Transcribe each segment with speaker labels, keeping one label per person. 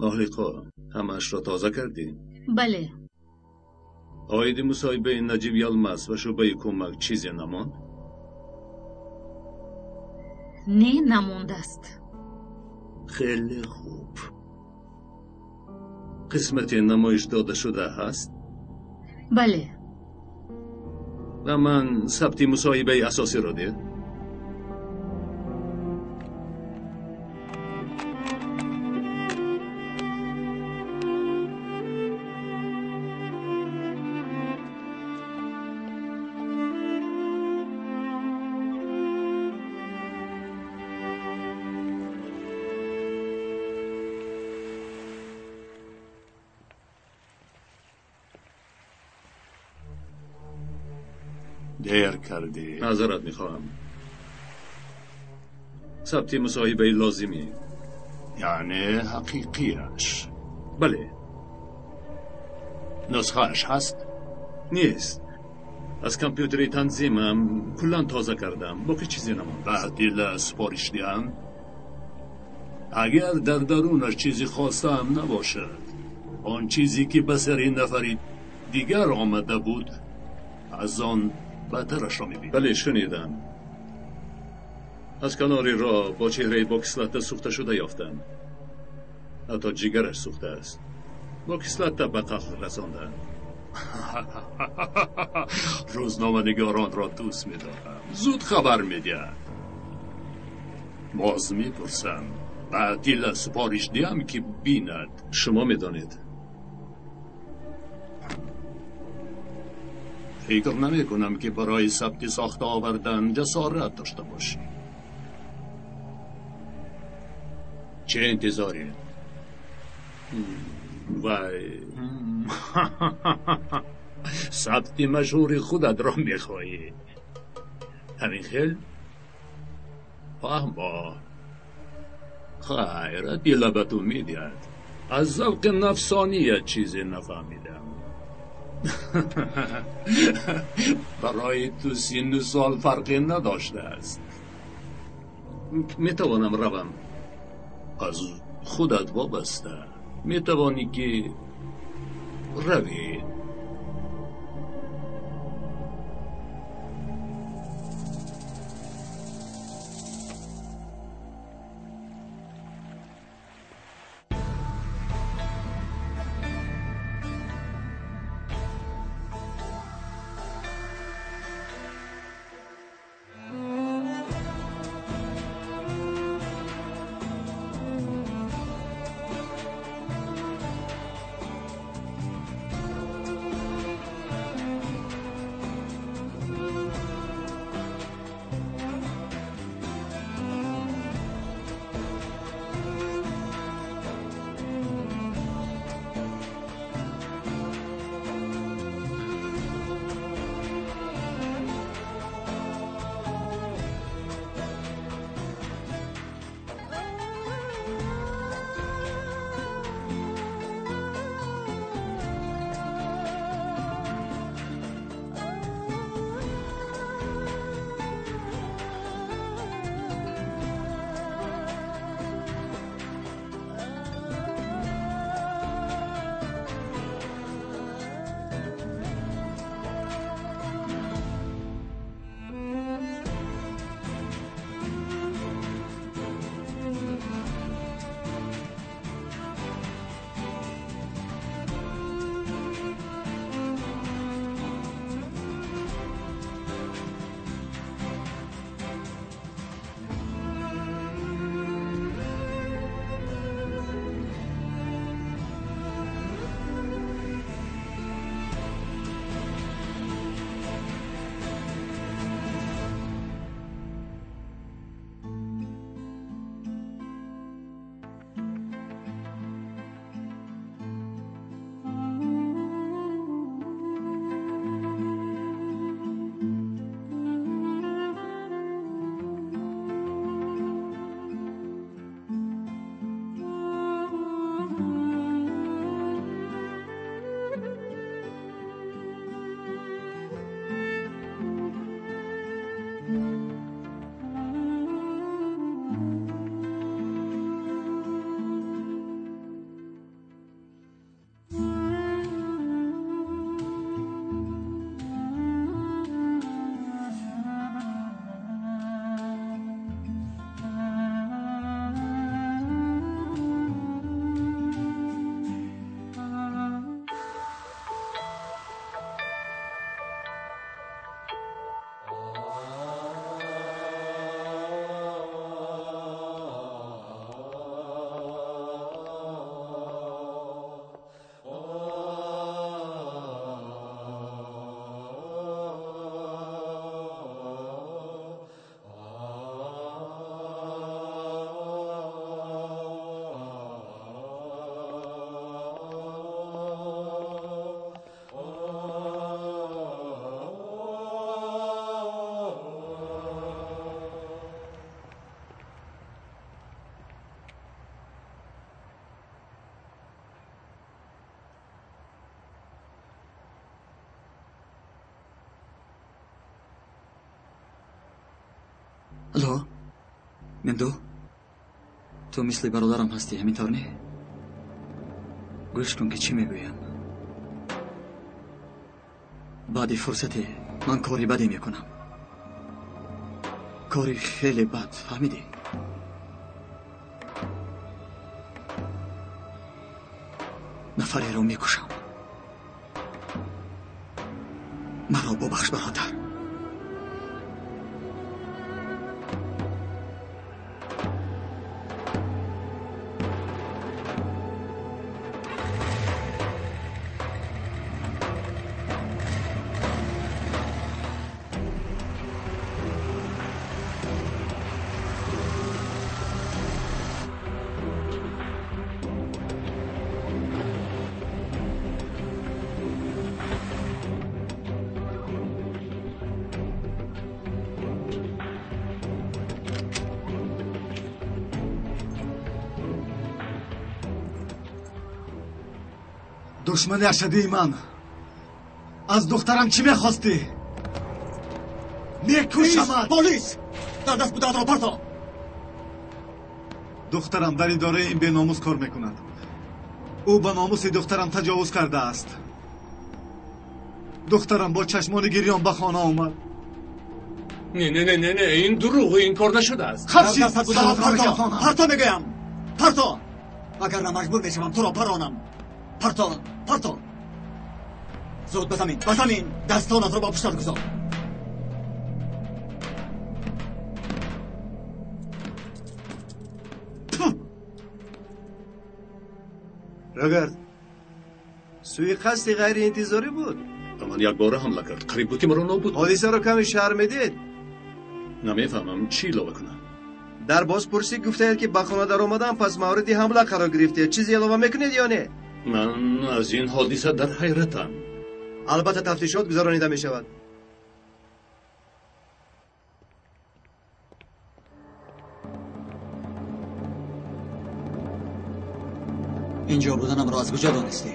Speaker 1: Маҳлиқо, ҳамааш ро тоза кардӣ?
Speaker 2: Бале.
Speaker 1: Оиди мусоҳибаи Наҷиб Ялмаз ва шӯъбаи кӯмак чизе намонд?
Speaker 2: Не, намондааст.
Speaker 1: Хеле хуб. Қисмати намоиш дода шуда ҳаст?
Speaker 2: Бале.
Speaker 1: Ва ман сабти мусоҳибаи асосиро дид?
Speaker 3: دیر کردی.
Speaker 1: معذرت میخواهم. ثبت مصاحبه لازمی.
Speaker 3: یعنی حقیقیش؟
Speaker 1: بله.
Speaker 3: نسخهش هست؟
Speaker 1: نیست. از کامپیوتر تنظیمم کلا تازه کردم. باقی چیزی نماند.
Speaker 3: بعد سپارش دیم. اگر در درونش چیزی خواستم نباشد، آن چیزی که به سر این نفری دیگر آمده بود از آن بدترش را می‌بینی.
Speaker 1: بله شنیدم. از کنار را با چهره با کسلت سوخته شده یافتم. حتی جگرش سوخته است. با کسلت به قتل رساندن.
Speaker 3: روزنامه نگاران را دوست می‌دارم. زود خبر می‌دهند. باز می‌پرسم. بعد دل سپارش دیم که بیند.
Speaker 1: شما می‌دانید.
Speaker 3: فکر نمی کنم که برای ثبت ساخت آوردن جسارت داشته باشی. چه انتظاری؟ وای، ثبت مشهور خودت را میخواهی. همین خیل؟ فهم با. خیر، دل به تو میدهد. از ذوق نفسانی چیزی نفهمیدم. برای تو سن سال فرقی نداشته است.
Speaker 1: میتوانم روم.
Speaker 3: از خودت وابسته. میتوانی که روی.
Speaker 4: Алло, Мемду, ту мисли бародарам ҳастӣ, ҳамин тавр не? Гӯш кун ки чӣ мегӯям. Баъди фурсате ман кори баде мекунам. Кори хеле бад, фаҳмидӣ? Нафареро мекушам. Маро бубахш, бародар.
Speaker 5: Душмани ашадии ман, аз духтарам чӣ мехостӣ? Мекушамат!
Speaker 4: Полис! Дар даст будаатро парто!
Speaker 5: Духтарам дар идораи ин беномус кор мекунад. Ӯ ба номуси духтарам таҷовуз кардааст. Духтарам бо чашмони гирён ба хона омад.
Speaker 1: Не, не, не, не, не, ин дурӯғ, ин кор нашудааст.
Speaker 4: Парто мегӯям! Парто! Вагарна маҷбур мешавам туро паронам. Парто, парто! Зуд ба замин, ба замин! Дастонатро ба пуштат гузор.
Speaker 6: Рогард, суиқасди ғайриинтизорӣ буд.
Speaker 1: Ба ман якбора ҳамла кард. Қариб буд ки маро нобуд.
Speaker 6: Ҳодисаро каме шарҳ медиҳед?
Speaker 1: Намефаҳмам, чӣ илова кунам.
Speaker 6: Дар бозпурсӣ гуфтаед, ки ба хона даромадан пас мавриди ҳамла қарор гирифтед. Чизе илова мекунед ё не?
Speaker 1: Ман аз ин ҳодиса дар ҳайратам.
Speaker 6: Албатта тафтишот гузаронида мешавад.
Speaker 4: Инҷо буданамро аз куҷо донистӣ?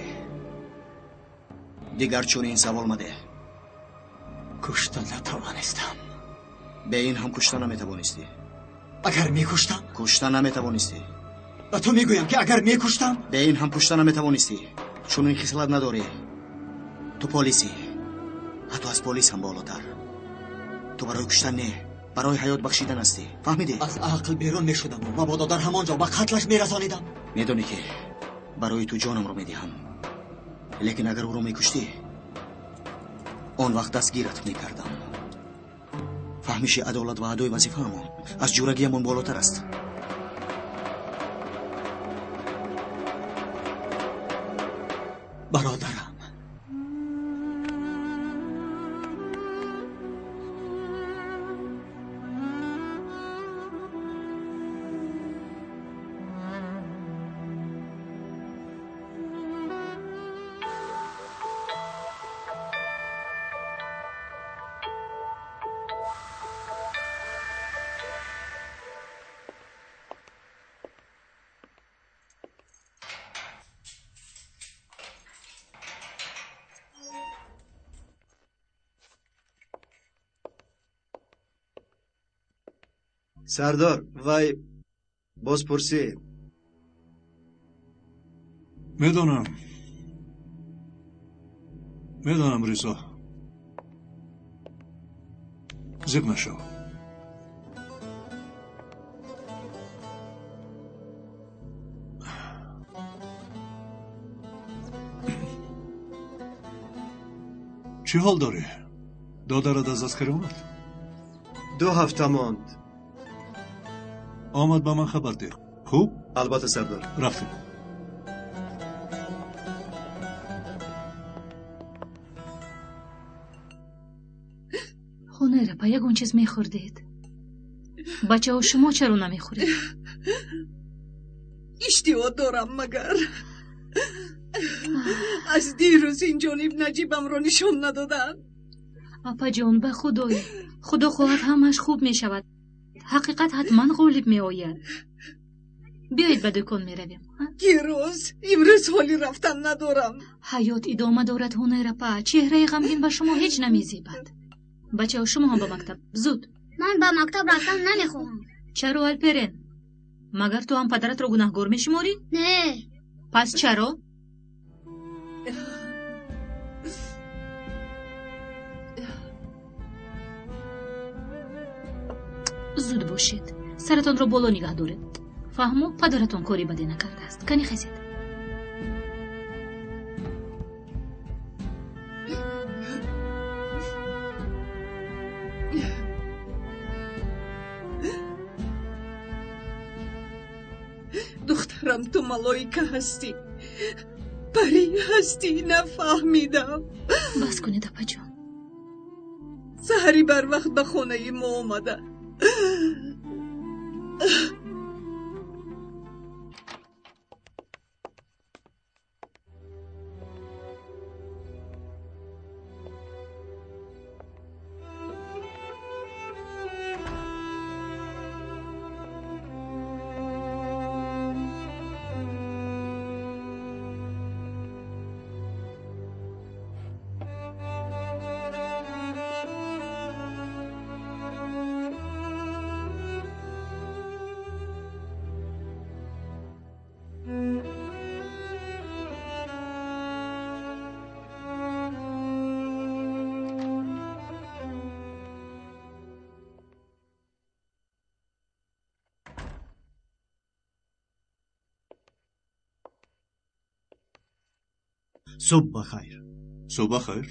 Speaker 7: Дигар чунин савол мадеҳ.
Speaker 4: Кушта натавонистам.
Speaker 7: Бе ин ҳам кушта наметавонистӣ.
Speaker 4: Агар мекуштам?
Speaker 7: Кушта наметавонистӣ.
Speaker 4: Ба ту мегӯям ки агар мекуштам?
Speaker 7: Бе ин ҳам кушта наметавонистӣ. Чунин хислат надорӣ. Ту полисӣ. Ҳатто аз полис ҳам болотар. Ту барои куштан не, барои ҳаёт бахшидан ҳастӣ. Фаҳмидӣ?
Speaker 4: Аз ақл берун мешудаму мабодо дар ҳамон ҷо ба қатлаш мерасонидам.
Speaker 7: Медонӣ ки барои ту ҷонамро медиҳам. Лекин агар ӯро мекуштӣ, он вақт дастгират мекардам. Фаҳмиши адолат ва адои вазифаамон аз ҷурагиамон болотар аст.
Speaker 4: Бародарам,
Speaker 6: Сардор, вай бозпурсӣ.
Speaker 1: Медонам. Медонам, Ризо. Зиқ нашав. Чӣ ҳол дорӣ? Додарат аз аскарӣ омад?
Speaker 6: 2 ҳафта монд.
Speaker 1: Омад, ба ман хабар деҳ. Хуб?
Speaker 6: Албатта, сардор.
Speaker 1: Рафтем.
Speaker 2: Хонайрапа, ягон чиз мехӯрдед? Бачаҳо, шумо чаро намехӯред?
Speaker 8: Иштиҳо дорам, магар аз дирӯз ин ҷониб Наҷибамро нишон надоданд.
Speaker 2: Апаҷон, ба худое, худо хоҳад ҳамааш хуб мешавад. Ҳақиқат ҳатман ғолиб меояд. Биёед ба дукон меравем.
Speaker 8: Гирӯз, имрӯз ҳоли рафтан надорам.
Speaker 2: Ҳаёт идома дорад, Ҳунайрапа. Чеҳраи ғамгин ба шумо ҳеҷ намезебад. Бачаҳо, шумо ҳам ба мактаб. Зуд.
Speaker 9: Ман ба мактаб рафтан намехоҳам.
Speaker 2: Чаро, Алперен? Магар ту ҳам падаратро гунаҳгор мешуморӣ?
Speaker 9: Не.
Speaker 2: Пас чаро? Зуд бошед, саратонро боло нигаҳ доред. Фаҳмо, падаратон кори баде накардааст. Кани хезед.
Speaker 8: Духтарам, ту малоика ҳастӣ, парӣ ҳастӣ, нафаҳмидам.
Speaker 2: Бас кунед, апаҷон.
Speaker 8: Саҳари барвақт ба хонаи мо омада.
Speaker 10: Субҳ бахайр.
Speaker 1: Субҳ бахайр.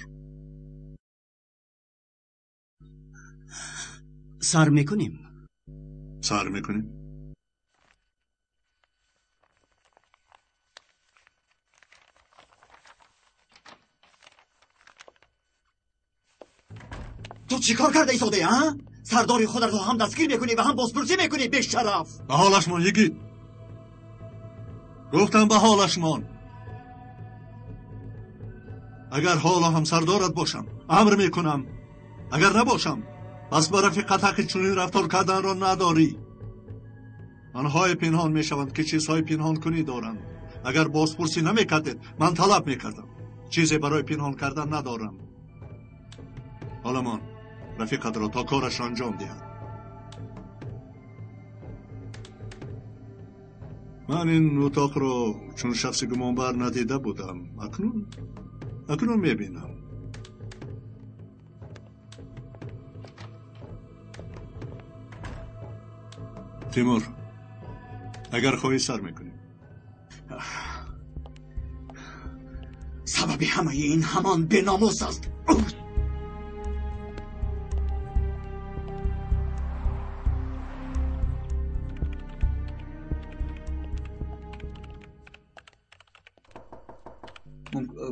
Speaker 10: Сар мекунем.
Speaker 1: Сар мекунем.
Speaker 4: Ту чӣ кор карда истодаӣ, а? Сардори худро ҳам дастгир мекунӣ ва ҳам бозпурсӣ мекунӣ, бешараф.
Speaker 5: Ба ҳолашмон, йигит. Гуфтам ба ҳолашмон. Агар ҳоло ҳам сардорат бошам, амр мекунам. Агар набошам, пас ба рафиқат ҳаққи чунин рафтор карданро надорӣ. Онҳое пинҳон мешаванд, ки чизҳои пинҳонкунӣ доранд. Агар бозпурсӣ намекардед, ман талаб мекардам. Чизе барои пинҳон кардан надорам. Ҳоламон рафиқатро то корашро анҷом диҳад. Ман ин утоқро чун шахси гумонбар надида будам. Акнун мебинам. Тимур, агар хоҳӣ сар мекунем.
Speaker 4: Сабаби ҳамаи ин ҳамон беномус аст.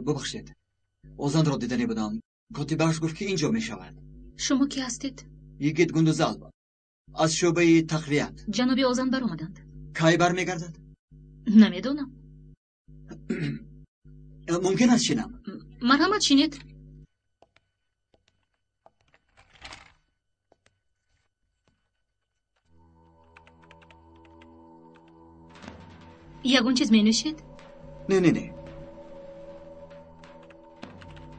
Speaker 4: Бубахшед, Озанро диданӣ будам. Котибааш гуфт, ки инҷо мешавад.
Speaker 2: Шумо кӣ ҳастед?
Speaker 4: Йигит Гундузалб аз шӯъбаи тақвият.
Speaker 2: Ҷаноби Озан баромаданд.
Speaker 4: Кай бармегардад?
Speaker 2: Намедонам.
Speaker 4: Мумкин аст шинам?
Speaker 2: Марҳамат, шинед. Ягон чиз менӯшед?
Speaker 4: Не, не, не.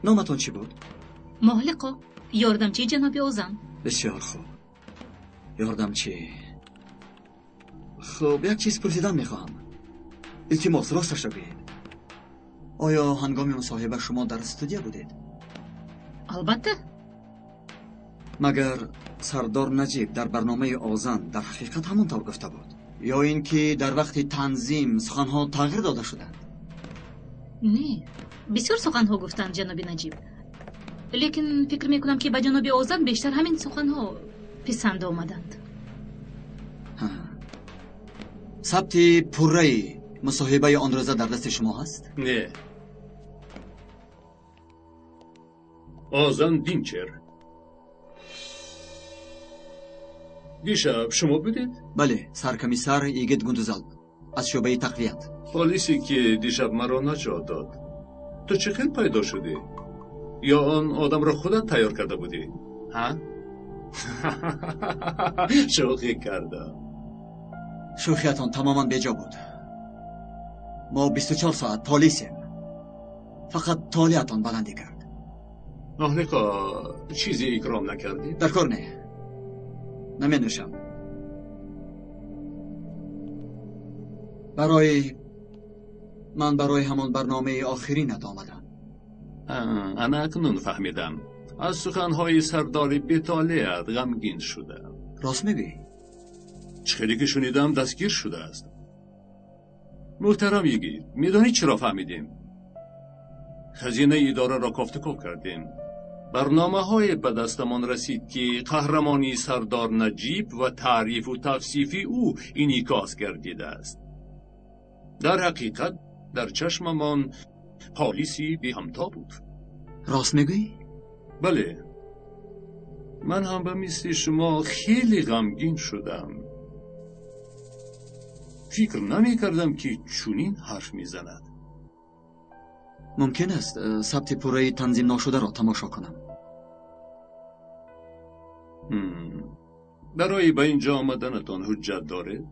Speaker 4: Номатон чӣ буд?
Speaker 2: Моҳлиқо, ёрдамчии ҷаноби Озан.
Speaker 4: Бисёр хуб. Ёрдамчӣ. Хуб, як чиз пурсидан мехоҳам. Илтимос, росташро гӯед. Оё ҳангоми мусоҳиба шумо дар студия будед?
Speaker 2: Албатта.
Speaker 4: Магар сардор Наҷиб дар барномаи Озан дар ҳақиқат ҳамон тавр гуфта буд? Ё ин ки дар вақти танзим суханҳо тағйир дода шуданд?
Speaker 2: Не, бисёр суханҳо гуфтанд ҷаноби Наҷиб. Лекин фикр мекунам, ки ба ҷаноби Озан бештар ҳамин суханҳо писанд омаданд.
Speaker 4: Сабти пурраи мусоҳибаи он рӯза дар дасти шумо ҳаст?
Speaker 1: Не. Озан Динчер. Дишаб шумо будед?
Speaker 4: Бале, саркомиссар Йигит Гундузалб аз шӯъбаи тақвият.
Speaker 1: Полисе ки дишаб маро наҷот дод. Ту чӣ хел пайдо шудӣ? Ё он одамро худат тайёр карда будӣ? Ҳа? Шӯхӣ кардам.
Speaker 4: Шӯхиятон тамоман беҷо буд. Мо 24 соат полисем. Фақат толиатон баландӣ кард.
Speaker 1: Моҳлиқо, чизе икром накардӣ?
Speaker 4: Дар кор не. Наменӯшам. Барои ман барои ҳамон барномаи охиринат омадам.
Speaker 1: Ана акнун фаҳмидам. Аз суханҳои сардори бетолеат ғамгин шудам.
Speaker 4: Рост мегӯӣ?
Speaker 1: Чӣ хеле ки шунидам, дастгир шудааст. Муҳтарам йигит, медонӣ чиро фаҳмидем? Хазинаи идораро кофтуков кардем. Барномаҳое ба дастамон расид, ки қаҳрамонии сардор Наҷиб ва таърифу тавсифи ӯ инъикос гардидааст. Дар ҳақиқат дар чашмамон полиси беҳамто буд.
Speaker 4: Рост мегӯӣ?
Speaker 1: Бале. Ман ҳам ба мисли шумо хеле ғамгин шудам. Фикр намекардам, ки чунин ҳарф мезанад.
Speaker 4: Мумкин аст сабти пурраи танзим нашударо тамошо кунам?
Speaker 1: Барои ба ин ҷо омаданатон ҳуҷҷат доред?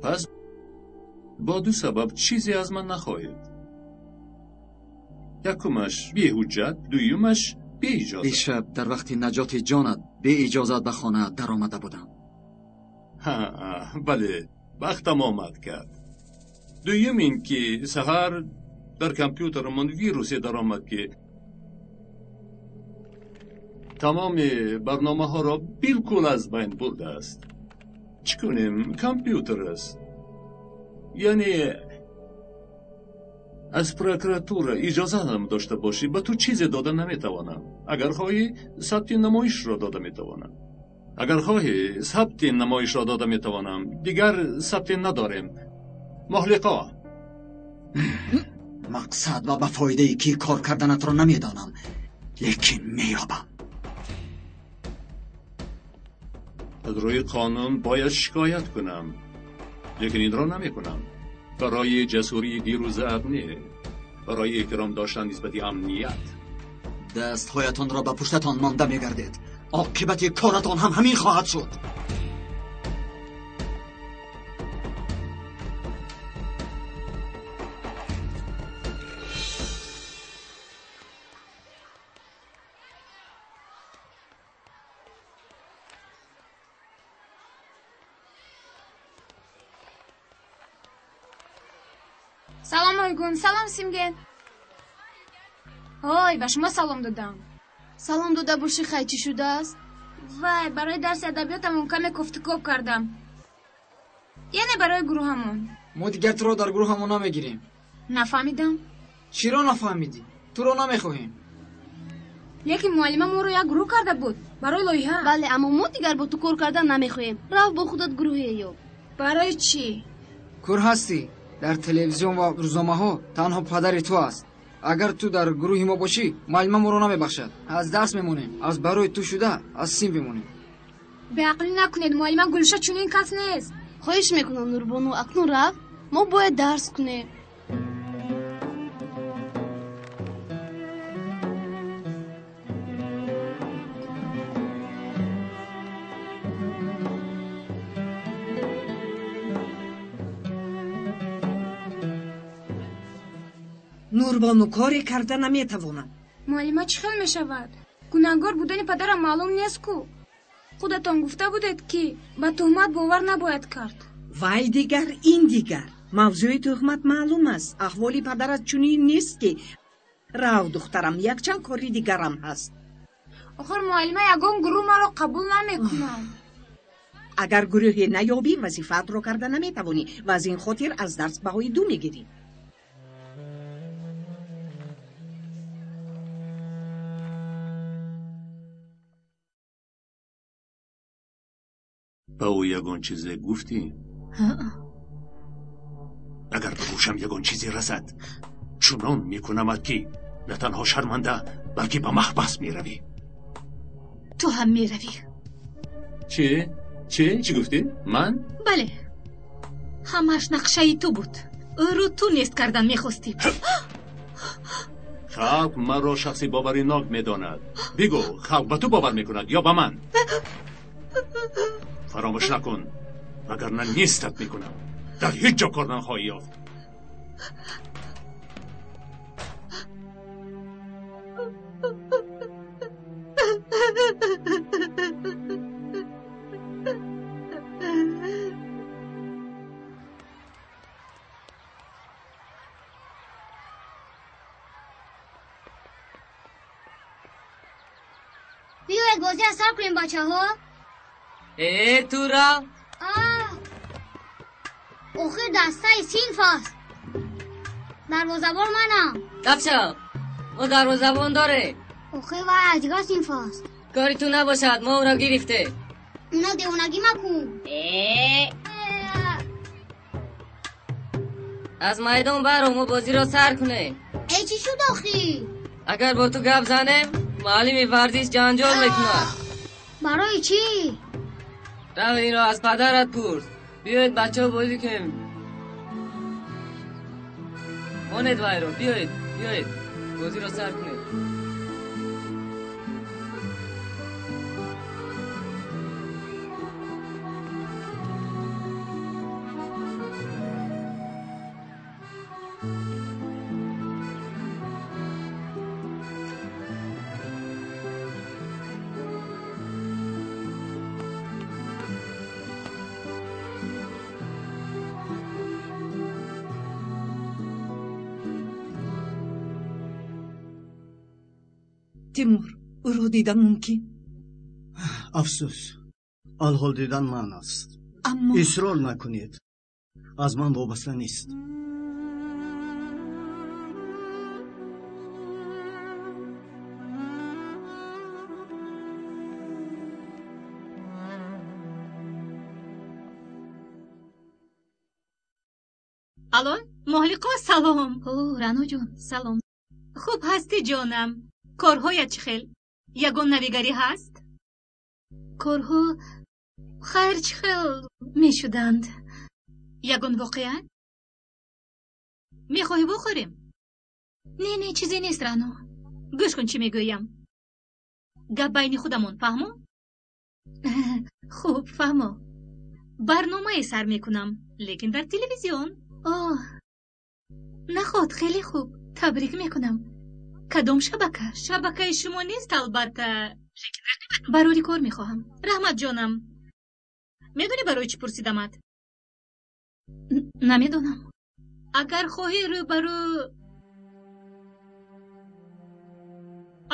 Speaker 1: Пас бо ду сабаб чизе аз ман нахоҳед. Якумаш беҳуҷҷат, дуюмаш беиҷозат.
Speaker 4: Дишаб дар вақти наҷоти ҷонат беиҷозат ба хона даромада будам.
Speaker 1: Ҳа, бале, вақтам омад кард. Дуюм ин ки саҳар дар компютерамон вирусе даромад, ки тамоми барномаҳоро билкул аз байн бурдааст. Чӣ кунем? Компютер аст. Яъне аз прокуратура иҷозат ҳам дошта бошӣ, ба ту чизе дода наметавонам. Агар хоҳӣ, сабти намоишро дода метавонам. Агар хоҳӣ, сабти намоишро дода метавонам. Дигар сабте надорем. Моҳлиқо.
Speaker 4: Мақсад ва ба фоидаи кӣ кор карданатро намедонам, лекин меёбам.
Speaker 1: Аз рӯи қонун бояд шикоят кунам, лекин инро намекунам. Барои ҷасурии дирӯзаат не, барои эҳтиром доштан нисбати амният.
Speaker 4: Дастҳоятонро ба пуштатон монда мегардед. Оқибати коратон ҳам ҳамин хоҳад шуд.
Speaker 11: Салом, Ойгун, салом, Симген. Ой, ба шумо салом додам.
Speaker 12: Салом дода бошӣ, хай чӣ шудааст?
Speaker 11: Вай, барои дарси адабиётамон каме кофтукоб кардам. Яъне барои гурӯҳамон.
Speaker 13: Мо дигар туро дар гурӯҳамон намегирем.
Speaker 11: Нафаҳмидам.
Speaker 13: Чиро нафаҳмидӣ? Туро намехоҳем.
Speaker 11: Лекин муаллима моро як гурӯҳ карда буд барои лоиҳа.
Speaker 12: Бале, аммо мо дигар бо ту кор кардан намехоҳем. Рав бо худат гурӯҳе ёб.
Speaker 11: Барои чӣ?
Speaker 13: Кур ҳастӣ. Дар телевизион ва рӯзномаҳо танҳо падари ту аст. Агар ту дар гурӯҳи мо бошӣ, муаллима моро намебахшад. Аз дарс мемонем, аз барои ту шуда аз синф мемонем.
Speaker 11: Беақлӣ накунед, муаллима Гулша чунин кас нест.
Speaker 12: Хоҳиш мекунам, Нурбону, акнун рав. Мо бояд дарс кунем.
Speaker 8: Нурбону коре карда наметавонам.
Speaker 11: Муаллима, чӣ хел мешавад? Гунаҳгор будани падарам маълум нест ку. Худатон гуфта будед, ки ба туҳмат бовар набояд кард.
Speaker 8: Вай дигар, ин дигар. Мавзӯи туҳмат маълум аст. Аҳволи падарат чунин нест, ки рав, духтарам, якчанд кори дигарам ҳаст.
Speaker 11: Охир муаллима, ягон гурӯҳ маро қабул намекунад.
Speaker 8: Агар гурӯҳе наёбӣ, вазифаатро карда наметавонӣ ва аз ин хотир аз дарс баҳои ду мегирӣ.
Speaker 1: Ба ӯ ягон чизе гуфтӣ? Агар ба гӯшам ягон чизе расад, чунон мекунамад, ки на танҳо шарманда, балки ба маҳбас меравӣ.
Speaker 2: Ту ҳам меравӣ.
Speaker 1: Чӣ? Чӣ? Чӣ гуфтӣ? Ман?
Speaker 2: Бале, ҳамааш нақшаи ту буд. Ӯро ту нест кардан мехостӣ.
Speaker 1: Халқ маро шахси боваринок медонад. Бигӯ, халқ ба ту бовар мекунад ё ба ман? Фаромӯш накун, вагарна нестат мекунам. Дар ҳеҷ ҷо кор нахоҳӣ ёфт.
Speaker 9: Бозиро сар кунем, бачаҳо.
Speaker 14: Э, ту рав.
Speaker 9: Охир дастаи синф аст. Дарвозабон манам.
Speaker 14: Дафшав, мо дарвозабон дорем.
Speaker 9: Охир вай аз дигар синф аст.
Speaker 14: Кори ту набошад, мо ӯро гирифтем.
Speaker 9: Уна девонагӣ макун.
Speaker 14: Аз майдон баро, мо бозиро сар кунем.
Speaker 9: Э, чӣ шуд охир?
Speaker 14: Агар бо ту гап занем, муаллими варзиш ҷанҷол мекунад.
Speaker 9: Барои чӣ?
Speaker 14: Рав, инро аз падарат пурс. Биёед, бачаҳо, бозӣ кунем. Монед вайро, биёед, биёед, бозиро сар кунед.
Speaker 8: Тимур, ӯро дидан мумкин?
Speaker 10: Афсӯс, алҳол дидан манъ аст.
Speaker 8: Аммо
Speaker 10: исрор накунед, аз ман вобаста нест.
Speaker 2: Алло, Моҳлиқо, салом. О, Раъноҷон, салом. Хуб ҳастӣ, ҷонам? Корҳоят чӣ хел? Ягон навигарӣ ҳаст? Корҳо хайр, чӣ хел мешуданд? Ягон воқеа? Мехоҳӣ бохӯрем? Не, не, чизе нест, Раъно. Гӯш кун, чӣ мегӯям. Гап байни худамон, фаҳмо? Хуб, фаҳмо. Барномае сар мекунам, лекин дар телевизион. Оҳ, наход, хеле хуб, табрик мекунам. Кадом шабака? Шабакаи шумо нест, албатта, лекин барори кор мехоҳам. Раҳмат, ҷонам. Медонӣ, барои чӣ пурсидамат? Намедонам. Агар хоҳӣ, рӯбарӯ.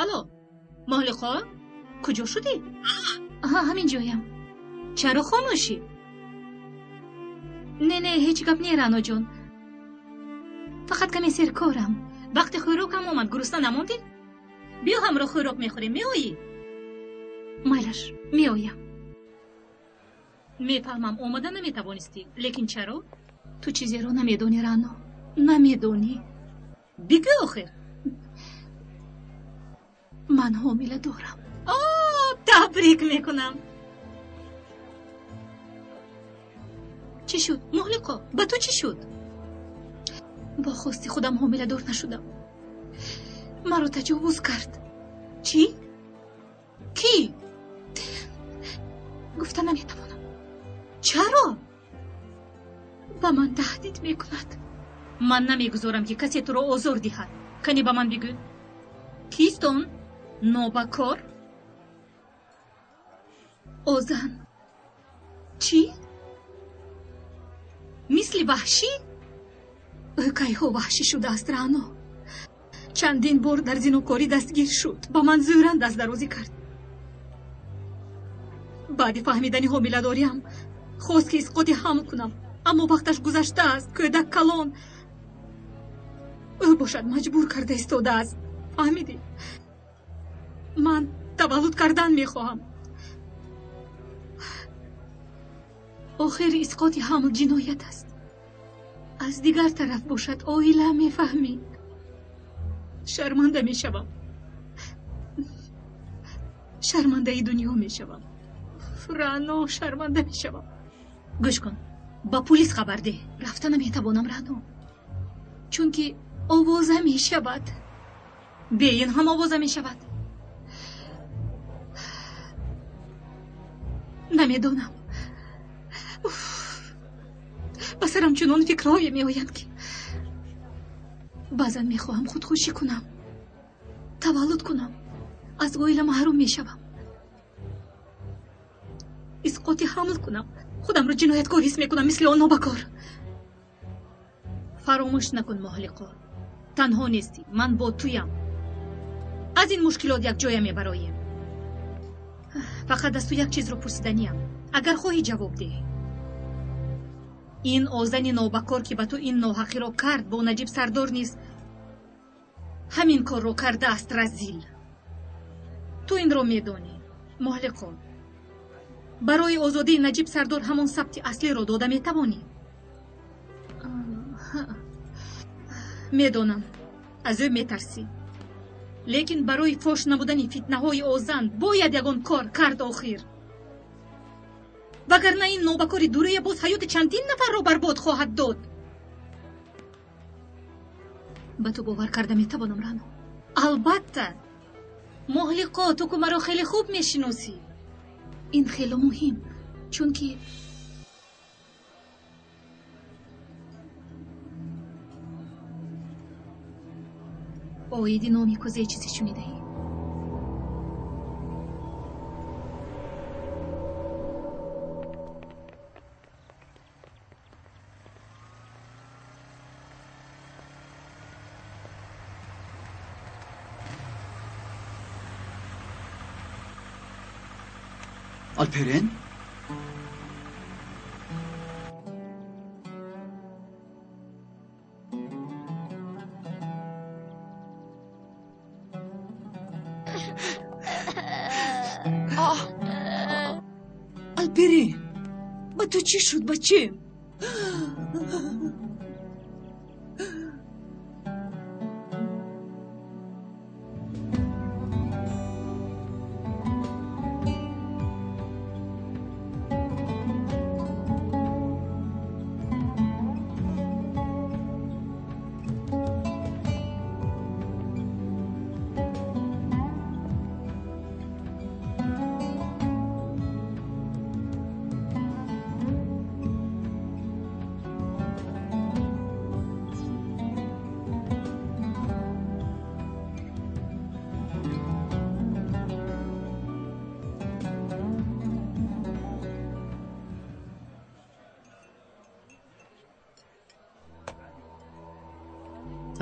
Speaker 2: Алло, Моҳлиқо, куҷо шудӣ? Аҳа, ҳамин ҷоям. Чаро хомӯшӣ? Не, не, ҳеҷ гап не, Раъноҷон, фақат каме серкорам. Вақти хӯрокам омад, гурусна намондӣ? Биё, ҳамроҳ хӯрок мехӯрем, меоӣ? Майлаш, меоям. Мефаҳмам, омада наметавонистӣ, лекин чаро? Ту чизеро намедонӣ, Раъно, намедонӣ. Бигӯ охир. Ман ҳомила дорам. О, табрик мекунам. Чӣ шуд, Моҳлиқо, ба ту чӣ шуд? Бо хости худам ҳомиладор нашудам, маро таҷовуз кард. Чӣ? Кӣ? Гуфта наметавонам. Чаро? Ба ман таҳдид мекунад. Ман намегузорам, ки касе туро озор диҳад. Кани, ба ман бигӯ, кист он нобакор? Озан. Чӣ? Мисли ваҳшӣ? Ӯ кайҳо ваҳшӣ шудааст, Раъно. Чандин бор дар зинокорӣ дастгир шуд. Ба ман зӯран дастдарозӣ кард. Баъди фаҳмидани ҳомиладориам хост, ки исқоти ҳамл кунам, аммо вақташ гузаштааст, кӯдак калон. Ӯ бошад, маҷбур карда истодааст, фаҳмидӣ? Ман таваллуд кардан мехоҳам. Охир исқоти ҳамл ҷиноят аст. Аз дигар тараф бошад, оила, мефаҳмӣ, шарманда мешавам, шармандаи дунё мешавам, Раъно, шарманда мешавам. Гӯш кун, ба пулис хабар деҳ. Рафта наметавонам, Раъно, чунки овоза мешавад. Бе ин ҳам овоза мешавад. Намедонам, ба сарам чунон фикрҳое меоянд, ки баъзан мехоҳам худкушӣ кунам, таваллуд кунам, аз оила маҳрум мешавам, исқоти ҳамл кунам, худамро ҷинояткор ҳис мекунам, мисли он нобакор. Фаромӯш накун, Моҳлиқо, танҳо нестӣ, ман бо туям. Аз ин мушкилот якҷоя мебароем. Фақат аз ту як чизро пурсиданиям. Агар хоҳӣ ҷавоб деҳ. Ин озани нобакор, ки ба ту ин ноҳақиро кард, бо Наҷиб Сардор низ ҳамин корро кардааст, разил. Ту инро медонӣ, Моҳлиқо. Барои озодии Наҷиб Сардор ҳамон сабти аслиро дода метавонӣ? Медонам, аз ӯ метарсӣ. Лекин барои фош намудани фитнаҳои озан бояд ягон кор кард охир. Вагарна ин нобакори дурӯя боз ҳаёти чандин нафарро барбод хоҳад дод. Ба ту бовар карда метавонам, Рано? Албатта. Моҳлиқо, ту ку маро хеле хуб мешиносӣ. Ин хело муҳим, чунки оиди номи кӯзаи чизе шунидаӣ?
Speaker 4: Alperen?
Speaker 8: Алперен, ба ту чӣ шуд, бачем?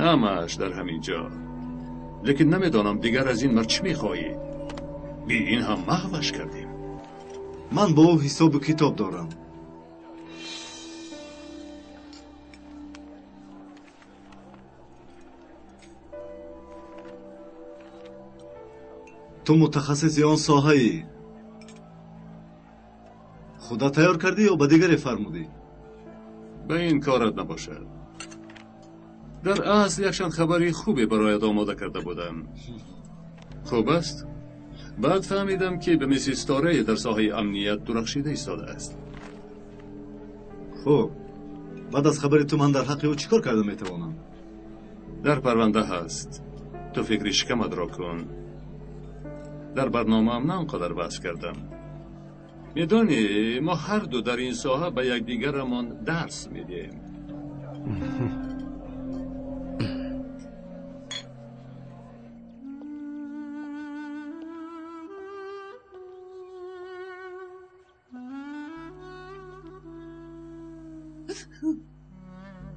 Speaker 1: ҳамааш дар ҳамин ҷо. Лекин намедонам дигар аз ин мард чӣ мехоҳӣ. Би ин ҳам маҳваш кардем.
Speaker 5: Ман бо ӯ ҳисобу китоб дорам. Ту мутахассиси он соҳаӣ. Худа тайёр кардӣ ё ба дигаре фармудӣ?
Speaker 1: Ба ин корат набошад. Дар асл якчанд хабари хубе бароят омода карда будам. Хуб аст? Баъд фаҳмидам, ки ба мисли ситорае дар соҳаи амният дурахшида истодааст.
Speaker 5: Хуб, баъд аз хабари ту ман дар ҳаққи ӯ чӣ кор карда метавонам?
Speaker 1: Дар парванда ҳаст. Ту фикри шикаматро кун. Дар барномаам на он қадар баҳс кардам. Медонӣ, мо ҳарду дар ин соҳа ба якдигарамон дарс медиҳем.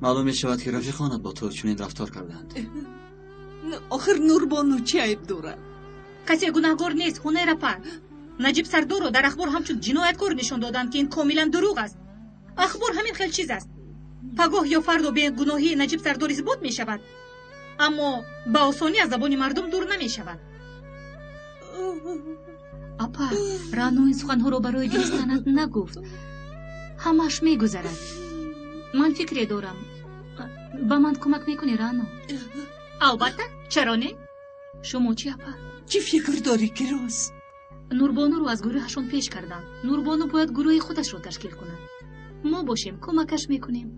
Speaker 4: Маълум мешавад, ки рафиқонат бо ту чунин рафтор карданд.
Speaker 8: Охир Нурбону чӣ айб дорад?
Speaker 2: Касе гунаҳгор нест, Ҳунайрапа. Наҷиб Сардорро дар ахбор ҳамчун ҷинояткор нишон доданд, ки ин комилан дурӯғ аст. Ахбор ҳамин хел чиз аст. Пагоҳ ё фардо бегуноҳии Наҷиб Сардор исбот мешавад, аммо ба осонӣ аз забони мардум дур намешавад. Апа, Рано ин суханҳоро барои гиристанат нагуфт. Ҳамааш мегузарад. Ман фикре дорам. Ба ман кӯмак мекунӣ, Рано? Албатта, чаро не? Шумо чӣ, апа?
Speaker 8: Чӣ фикр дорӣ, Кироз?
Speaker 2: Нурбонуро аз гурӯҳашон пеш карданд. Нурбону бояд гурӯҳи худашро ташкил кунад. Мо бошем, кӯмакаш мекунем.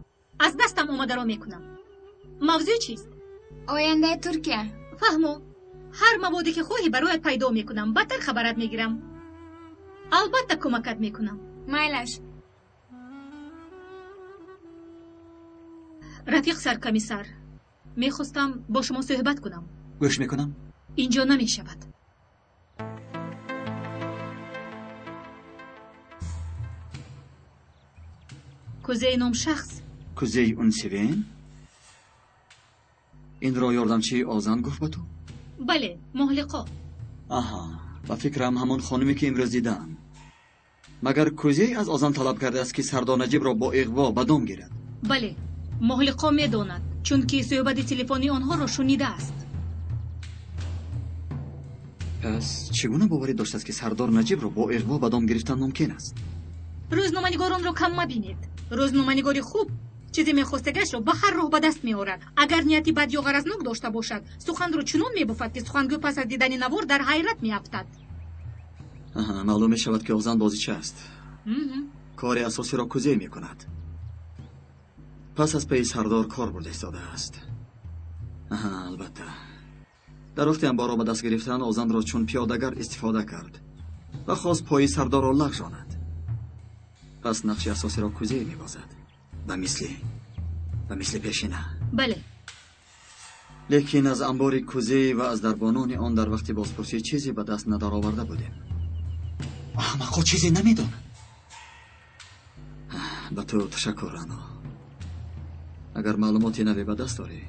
Speaker 2: Аз дастам омадаро мекунам. Мавзӯъ чист?
Speaker 11: Ояндаи Туркия.
Speaker 2: Фаҳмо. Ҳар маводе ки хоҳӣ бароят пайдо мекунам. Бадтар хабарат мегирам. Албатта кӯмакат мекунам.
Speaker 11: Майлаш.
Speaker 2: Рафиқ саркомиссар, мехостам бо шумо суҳбат кунам.
Speaker 4: Гӯш мекунам.
Speaker 2: Инҷо намешавад. Кузей ном шахс?
Speaker 4: Кузей Унсевен? Инро ёрдамчии Озан гуфт ба ту?
Speaker 2: Бале, Моҳлиқо.
Speaker 4: Аҳа. Ба фикрам ҳамон хонуме ки имрӯз дидаам. Магар Кӯзей аз Озан талаб кардааст, ки Сардор Наҷибро бо иғво ба дом гирад?
Speaker 2: Бале, Моҳлиқо медонад, чунки суҳбати телефонии онҳоро шунидааст.
Speaker 4: Пас чӣ гуна боварӣ доштааст, ки Сардор Наҷибро бо иғво ба дом гирифтан мумкин аст?
Speaker 2: Рӯзноманигоронро кам мабинед. Рӯзноманигори хуб чизе мехостагашро ба ҳар роҳ ба даст меорад. Агар нияти бад ё ғаразнок дошта бошад, суханро чунон мебофад, ки сухангӯ пас аз дидани навор дар ҳайрат меафтад.
Speaker 4: Маълум мешавад, ки Озан бозича аст. Кори асосиро Кӯзей мекунад. Пас аз пайи Сардор кор бурда истодааст. Албатта. Дар вақти анборро ба даст гирифтан Озанро чун пиёдагар истифода кард ва хост пои Сардорро лағжонад. Пас нақши асосиро Кӯзей мебозад. Ба мисли пешина.
Speaker 2: Бале.
Speaker 4: Лекин аз анбори Кӯзей ва аз дарбонони он дар вақти бозпурсӣ чизе ба даст надароварда будем. Аҳмақҳо чизе намедонанд. Ба ту ташаккур, Рано. Агар маълумоти наве ба даст дорӣ,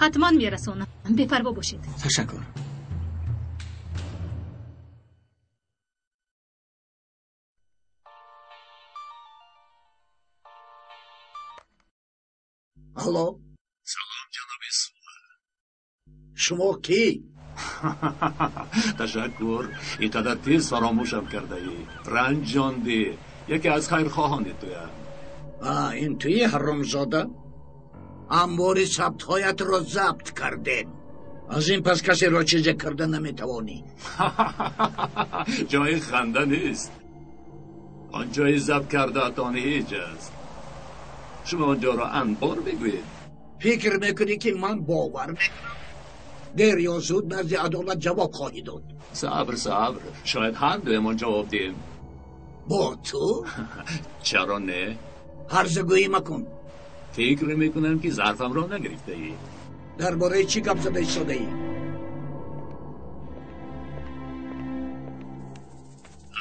Speaker 2: ҳатман мерасонам. Бепарво бошед.
Speaker 4: Ташаккур.
Speaker 15: Алло.
Speaker 3: Салом, ҷаноби Сула.
Speaker 15: Шумо кӣ?
Speaker 3: Ташаккур. Ин қадар тез фаромӯшам кардаӣ. Ранҷондӣ. Яке аз хайрхоҳони туям.
Speaker 15: Ин туи ҳаромзода? Анбори сабтҳоятро забт кардем. Аз ин пас касеро чизе карда наметавонӣ.
Speaker 3: Ҷои ханда нест. Он ҷои забт кардаатон ҳеҷ аст. Шумо онҷоро анбор мегӯед?
Speaker 15: Фикр мекунӣ, ки ман бовар мекунам? Дер ё зуд назди адолат ҷавоб хоҳӣ дод.
Speaker 3: Сабр, сабр. Шояд ҳар дуямон ҷавоб диҳем.
Speaker 15: Бо ту?
Speaker 3: Чаро не?
Speaker 15: Ҳарзагӯӣ макун.
Speaker 3: Фикр мекунам, ки зарфамро нагирифтаӣ.
Speaker 15: Дар бораи чӣ гап зада истодаӣ?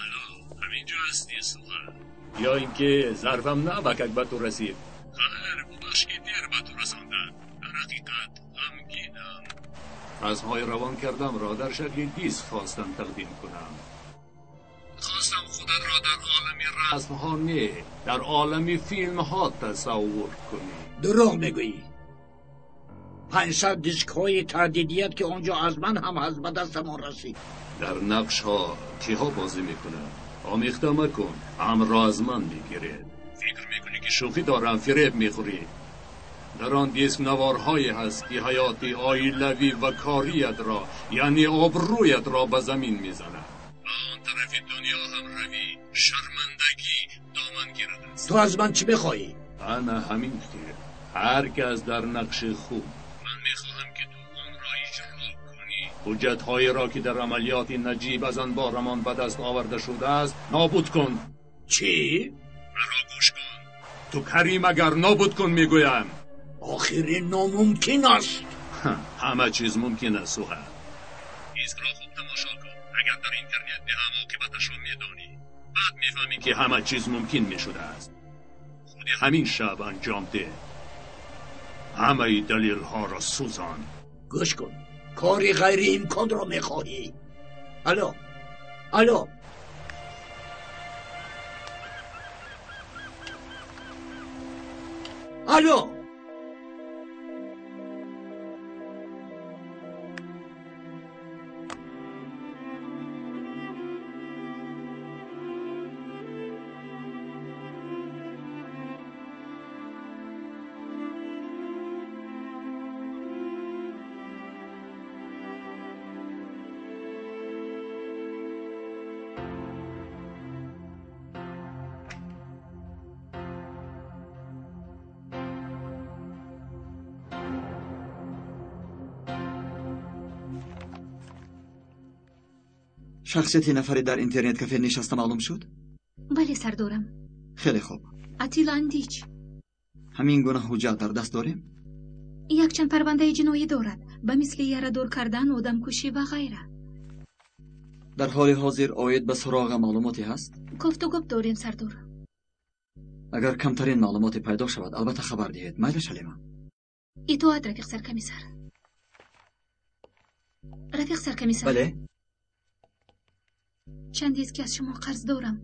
Speaker 3: Алло, ҳаминҷо ҳастӣ, Сула? Ё ин ки зарфам навакак ба ту расид? Хайр, бубахш, ки дер ба ту расондам. Дар ҳақиқат ғамгинам. Расмҳои равон кардамро дар шакли диск хостам тақдим кунам. Хостам худатро дар олами расмҳо не, дар олами филмҳо тасаввур кунӣ.
Speaker 15: Дурӯғ мегӯӣ. 500 дискҳои таҳдидият, ки он ҷо аз ман ҳам ҳаст, ба дастамон расид.
Speaker 3: Дар нақшҳо киҳо бозӣ мекунанд? Омехта макун, амрро аз ман мегиред. Фикр мекунӣ, ки шӯхӣ дорам, фиреб мехӯрӣ. Дар он диск наворҳое ҳаст, ки ҳаёти оилавӣ ва кориятро, яъне обрӯятро ба замин мезанад. Ба он тарафи дунё ҳам равӣ, шармандагӣ домангирад аст.
Speaker 15: Ту аз ман чӣ мехоҳӣ?
Speaker 3: Ана ҳамин хел. Ҳар кас дар нақши хуб. Ман мехоҳам, ки ту онро иҷро кунӣ. Ҳуҷҷатҳоеро, ки дар амалиёти Наҷиб аз анборамон ба даст оварда шудааст, нобуд кун.
Speaker 15: Чӣ?
Speaker 3: Маро гӯш кун. Ту Карим, агар нобуд кун мегӯям.
Speaker 15: Охир ин номумкин аст.
Speaker 3: Ҳама чиз мумкин аст, Суҳа. Дискро хуб тамошо кун. Агар дар интернет диҳам, оқибаташро медонӣ. Баъд мефаҳмӣ, ки ҳама чиз мумкин мешудааст. Худи ҳамин шаб анҷом деҳ. Ҳамаи далелҳоро сӯзон.
Speaker 15: Гӯш кун, кори ғайриимконро мехоҳӣ. Алло, алло. Алло.
Speaker 4: Шахсияти нафаре дар интернет кафе нишаста маълум шуд?
Speaker 2: Бале, сардорам.
Speaker 4: Хеле хуб.
Speaker 2: Атила Андич.
Speaker 4: Ҳамин гуна ҳуҷҷат дар даст дорем?
Speaker 2: Якчанд парвандаи ҷиноӣ дорад, ба мисли ярадор кардан, одамкушӣ ва ғайра.
Speaker 4: Дар ҳоли ҳозир оид ба суроға маълумоте ҳаст?
Speaker 2: Кофтугоб дорем, сардор.
Speaker 4: Агар камтарин маълумоте пайдо шавад, албатта хабар диҳед. Майла, Шалима?
Speaker 2: Итоат, рафиқ саркомиссар. Рафиқ саркомиссар.
Speaker 4: Бале.
Speaker 2: Чандест ки аз шумо қарз дорам.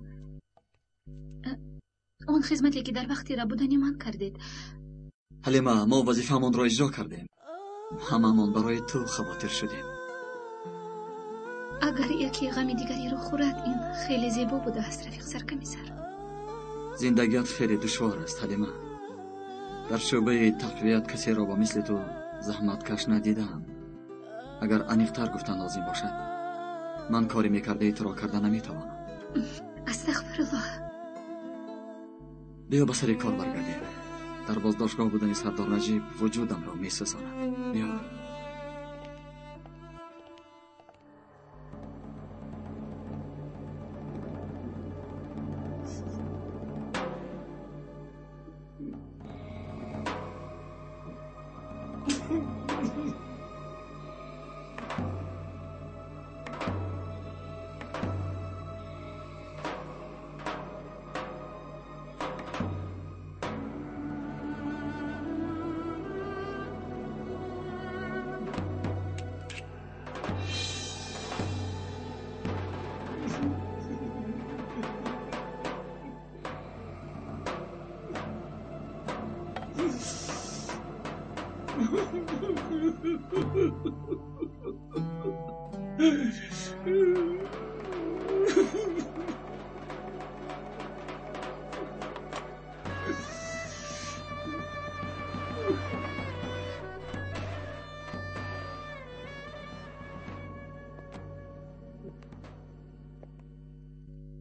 Speaker 2: Он хизмате ки дар вақти рабудани ман кардед.
Speaker 4: Ҳалима, мо вазифаамонро иҷро кардем. Ҳамаамон барои ту хавотир шудем.
Speaker 2: Агар яке ғами дигареро хӯрад, ин хеле зебо будааст, рафиқ саркамисар.
Speaker 4: Зиндагият хеле душвор аст, Ҳалима. Дар шӯъбаи тақвият касеро ба мисли ту заҳматкаш надидаам. Агар аниқтар гуфтан лозим бошад, ман кори мекардаи туро карда наметавонам.
Speaker 2: Астағфируллоҳ.
Speaker 4: Биё ба сари кор баргардем. Дар боздоштгоҳ будани сардор Наҷиб вуҷудамро месӯзонад. Биё.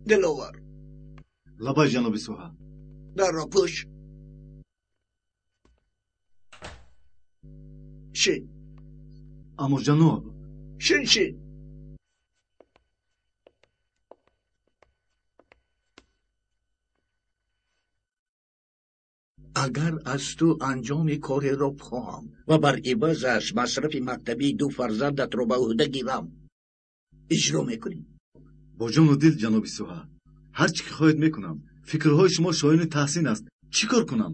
Speaker 15: Диловар.
Speaker 5: Лабай, ҷаноби Суҳа.
Speaker 15: Дарро пӯш. Шин.
Speaker 5: Аммо ҷаноб.
Speaker 15: Шин, шин. Агар аз ту анҷоми кореро бихоҳам ва бар ивазаш масрафи мактабии ду фарзандатро ба ӯҳда гирам, иҷро мекунӣ?
Speaker 5: Бо ҷону дил, ҷаноби Суҳа. Ҳар чӣ ки хоҳед мекунам. Фикрҳои шумо шоёни таҳсин аст. Чӣ кор кунам?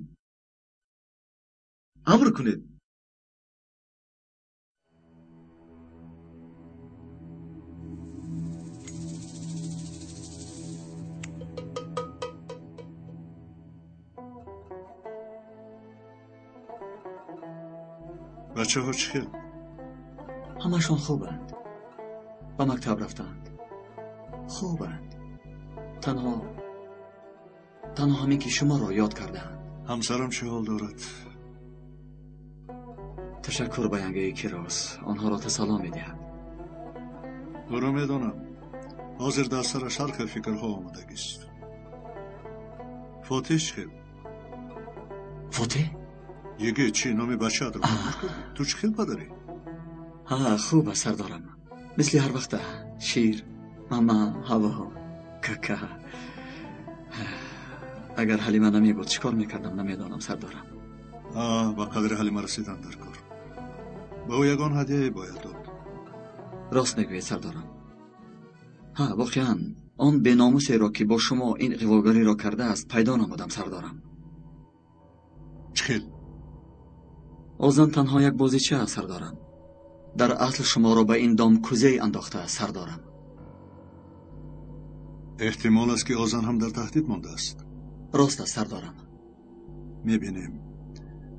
Speaker 5: Амр кунед.
Speaker 3: Бачаҳо чӣ хел?
Speaker 4: Ҳамашон хубанд. Ба мактаб рафтаанд. Хубанд. Танҳо ҳамин ки шуморо ёд кардаанд.
Speaker 3: Ҳамсарам чӣ ҳол дорад?
Speaker 4: Ташаккур ба янгаи Кирос. Онҳоро тасалло медиҳад.
Speaker 3: Ӯро медонам. Ҳозир дар сараш ҳар хел фикрҳо омадагист. Фотиҳ чӣ хел?
Speaker 4: Фотиҳ?
Speaker 3: Йигит, чӣ номи бачаатро фаромӯш кардӣ? Ту чӣ хел падарӣ?
Speaker 4: Ҳа, хуб аст, сардорам. Мисли ҳар вақта. Шир, мама, ҳаво, кака. Агар Ҳалима намебуд, чӣ кор мекардам, намедонам, сардорам.
Speaker 3: Ба қадри Ҳалима расидан дар кор. Ба ӯ ягон ҳадияе бояд дод.
Speaker 4: Рост мегӯед, сардорам. Ҳа, воқеан он беномусеро ки бо шумо ин иғвогариро кардааст, пайдо намудам, сардорам.
Speaker 3: Чӣ хел?
Speaker 4: Озан танҳо як бозича аст, сардорам. Дар асл шуморо ба ин дом кузей андохтааст, сардорам.
Speaker 3: Эҳтимол аст ки Озан ҳам дар таҳдид мондааст.
Speaker 4: Рост аст, сардорам.
Speaker 3: Мебинем.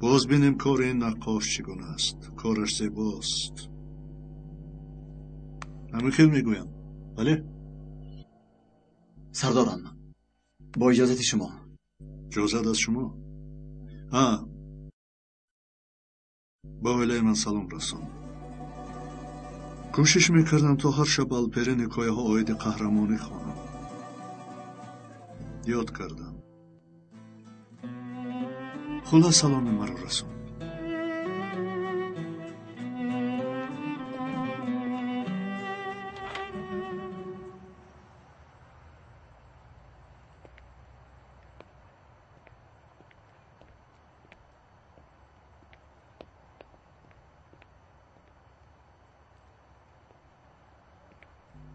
Speaker 3: Боз бинем кори ин наққош чӣ гуна аст. Кораш зебост. Ҳамин хел мегӯям. Бале?
Speaker 4: Сардорам, бо иҷозати шумо.
Speaker 3: Иҷозат аз шумо? Ҳа, ба оилаи ман салом расон. Кӯшиш мекардам то ҳар шаб Алперин ҳикояҳо оиди қаҳрамонӣ хонам. Ёд кардам. Хулас саломи маро расон.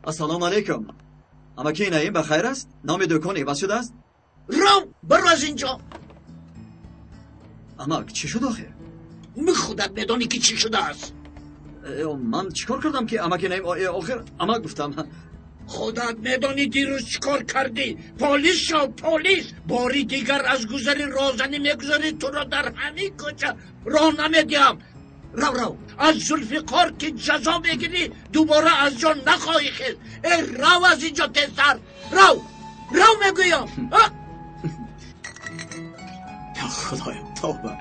Speaker 4: Ассалому алайкум. Амаки Наим ба хайр аст? Номи дукон иваз шудааст?
Speaker 15: Рав, баро аз инҷо.
Speaker 4: Амак, чӣ шуд охир?
Speaker 15: Худат медонӣ ки чӣ шудааст.
Speaker 4: Ман чӣ кор кардам ки амаки Наим охир амак гуфтам.
Speaker 15: Худат медонӣ дирӯз чӣ кор кардӣ? Полис шав, полис. Бори дигар аз гузари розанӣ мегузарӣ, туро дар ҳамин кӯча роҳ намедиҳам. Рав, рав, аз Зулфиқор ки ҷазо мегирӣ, дубора аз ҷо нахоҳӣ хест. Э, рав аз инҷо тезтар, рав, рав мегӯям.
Speaker 4: Я Худоё, тавба.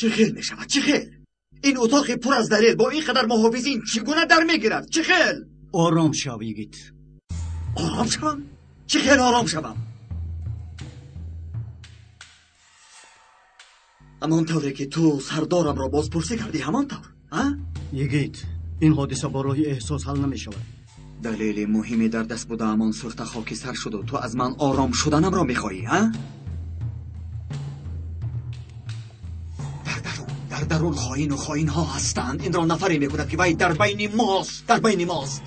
Speaker 4: Чӣ хел мешавад? Чӣ хел? Ин утоқи пур аз далел бо ин қадар муҳофизин чӣ гуна дар мегирад? Чӣ хел?
Speaker 10: Ором шав, йигит.
Speaker 4: Ором шавам? Чӣ хел ором шавам? Ҳамон тавре ки ту сардорамро бозпурсӣ кардӣ, ҳамон тавр, а?
Speaker 10: Йигит, ин ҳодиса бо роҳи эҳсос ҳал намешавад.
Speaker 4: Далели муҳиме дар даст будаам, он сӯхта хокистар шуду ту аз ман ором шуданамро мехоҳӣ, а? Дар дарун хоину хоинҳо ҳастанд. Инро нафаре мекунад ки вай дар байни мост, дар байни мост.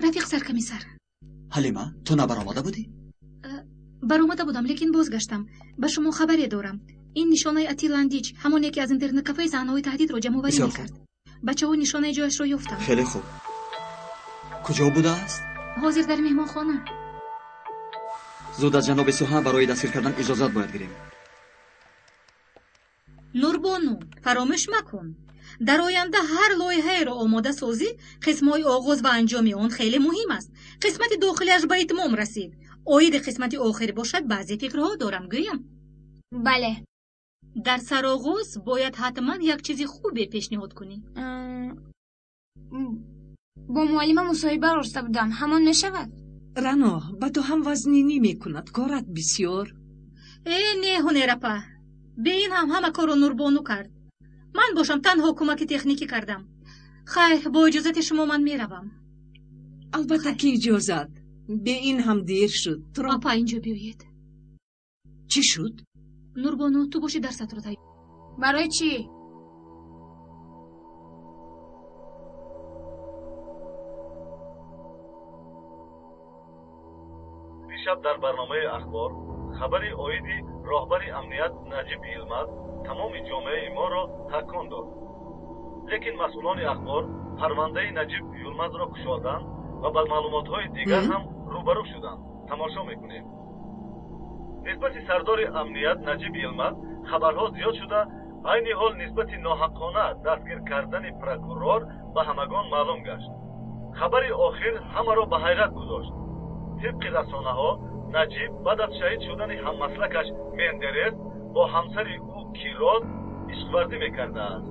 Speaker 2: Рафиқ саркомиссар.
Speaker 4: Ҳалима, ту набаромада будӣ?
Speaker 2: Баромада будам, лекин бозгаштам. Ба шумо хабаре дорам. Ин нишонаи Атиландич, ҳамоне ки аз интернет-кафеи саҳнаҳои таҳдидро ҷамъоварӣ мекард. Бачаҳо нишонаи ҷояшро ёфтанд.
Speaker 4: Хеле хуб. Куҷо будааст?
Speaker 2: Ҳозир дар меҳмонхона.
Speaker 4: Зуд аз ҷаноби Суҳа барои дастгир кардан иҷозат бояд гирем.
Speaker 2: Нурбону, фаромӯш макун. Дар оянда ҳар лоиҳаеро омода созӣ, қисмҳои оғоз ва анҷоми он хеле муҳим аст. Қисмати дохилиаш ба итмом расид. Оиди қисмати охир бошад, баъзе фикрҳо дорам, гӯям.
Speaker 11: Бале.
Speaker 2: Дар сароғоз бояд ҳатман як чизи хубе пешниҳод кунӣ.
Speaker 11: Бо муаллима мусоҳиба роста будам, ҳамон мешавад?
Speaker 8: Рано, ба ту ҳам вазнинӣ мекунад, корат бисёр.
Speaker 2: Э, не, Ҳунерапа. Бе ин ҳам ҳама корро Нурбону кард. Ман бошам танҳо кӯмаки техникӣ кардам. Хайр, бо иҷозати шумо ман меравам.
Speaker 8: Албатта ки иҷозат. Бе ин ҳам дер шуд.
Speaker 2: Апа, инҷо биёед.
Speaker 8: Чӣ шуд?
Speaker 2: Нурбону, ту боши дарсатро тайёр.
Speaker 11: Барои чӣ?
Speaker 5: Дишаб дар барномаи ахбор хабари оиди роҳбари амният Наҷиб Йилмаз тамоми ҷомеаи моро такон дод. Лекин масъулони ахбор парвандаи Наҷиб Йилмазро кушоданд ва ба маълумотҳои дигар ҳам рӯбарӯ шуданд. Тамошо мекунем. Нисбати сардори амният Наҷиб Йилмаз хабарҳо зиёд шуда, айни ҳол нисбати ноҳаққона дастгир кардани прокурор ба ҳамагон маълум гашт. Хабари охир ҳамаро ба ҳайрат гузошт. Тибқи расонаҳо, Наҷиб баъд аз шаҳид шудани ҳаммаслакаш Мендерес бо ҳамсари ӯ Кироз ишқварзӣ мекардааст.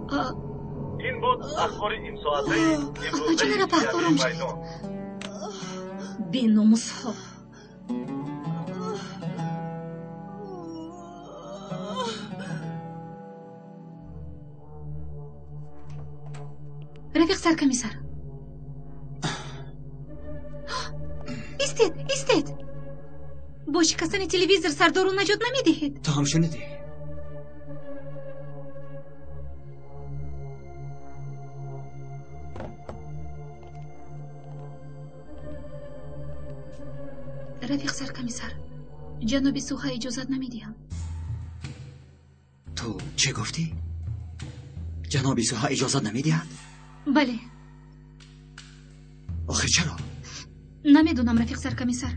Speaker 5: Ин буд ахбори имсоатаи имрӯзаи майдон.
Speaker 2: Беномусҳо. Рафиқ саркомиссар. Истед, истед. Бо шикастани телевизор сардорро наҷот намедиҳед.
Speaker 4: Ту ҳам шунидӣ?
Speaker 2: Рафиқ саркомиссар, ҷаноби Суҳа иҷозат намедиҳам.
Speaker 4: Ту чӣ гуфтӣ? Ҷаноби Суҳа иҷозат намедиҳад?
Speaker 2: Бале.
Speaker 4: Охир чаро?
Speaker 2: Намедонам, рафиқ саркомиссар.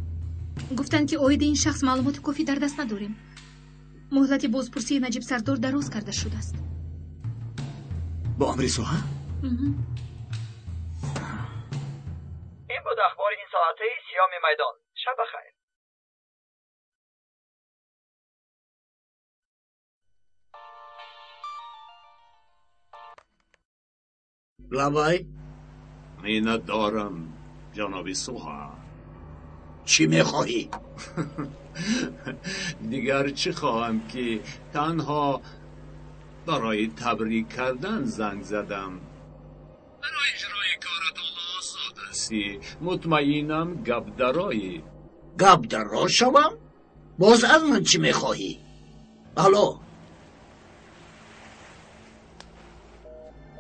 Speaker 2: Гуфтанд, ки оиди ин шахс маълумоти кофӣ дар даст надорем. Муҳлати бозпурсии Наҷиб Сардор дароз карда шудааст.
Speaker 4: Бо амри Суҳа?
Speaker 16: Ин буд ахбори ин соатаи Сиёми Майдон. Шаб бахайр.
Speaker 15: Лабай.
Speaker 3: Миннатдорам, ҷаноби Суҳа.
Speaker 15: Чӣ мехоҳӣ?
Speaker 3: Дигар чӣ хоҳам, ки танҳо барои табрик кардан занг задам. Барои иҷрои корат озод ҳастӣ. Мутмаинам, гап дароӣ.
Speaker 15: Гап даро шавам? Боз аз ман чӣ мехоҳӣ? Алло,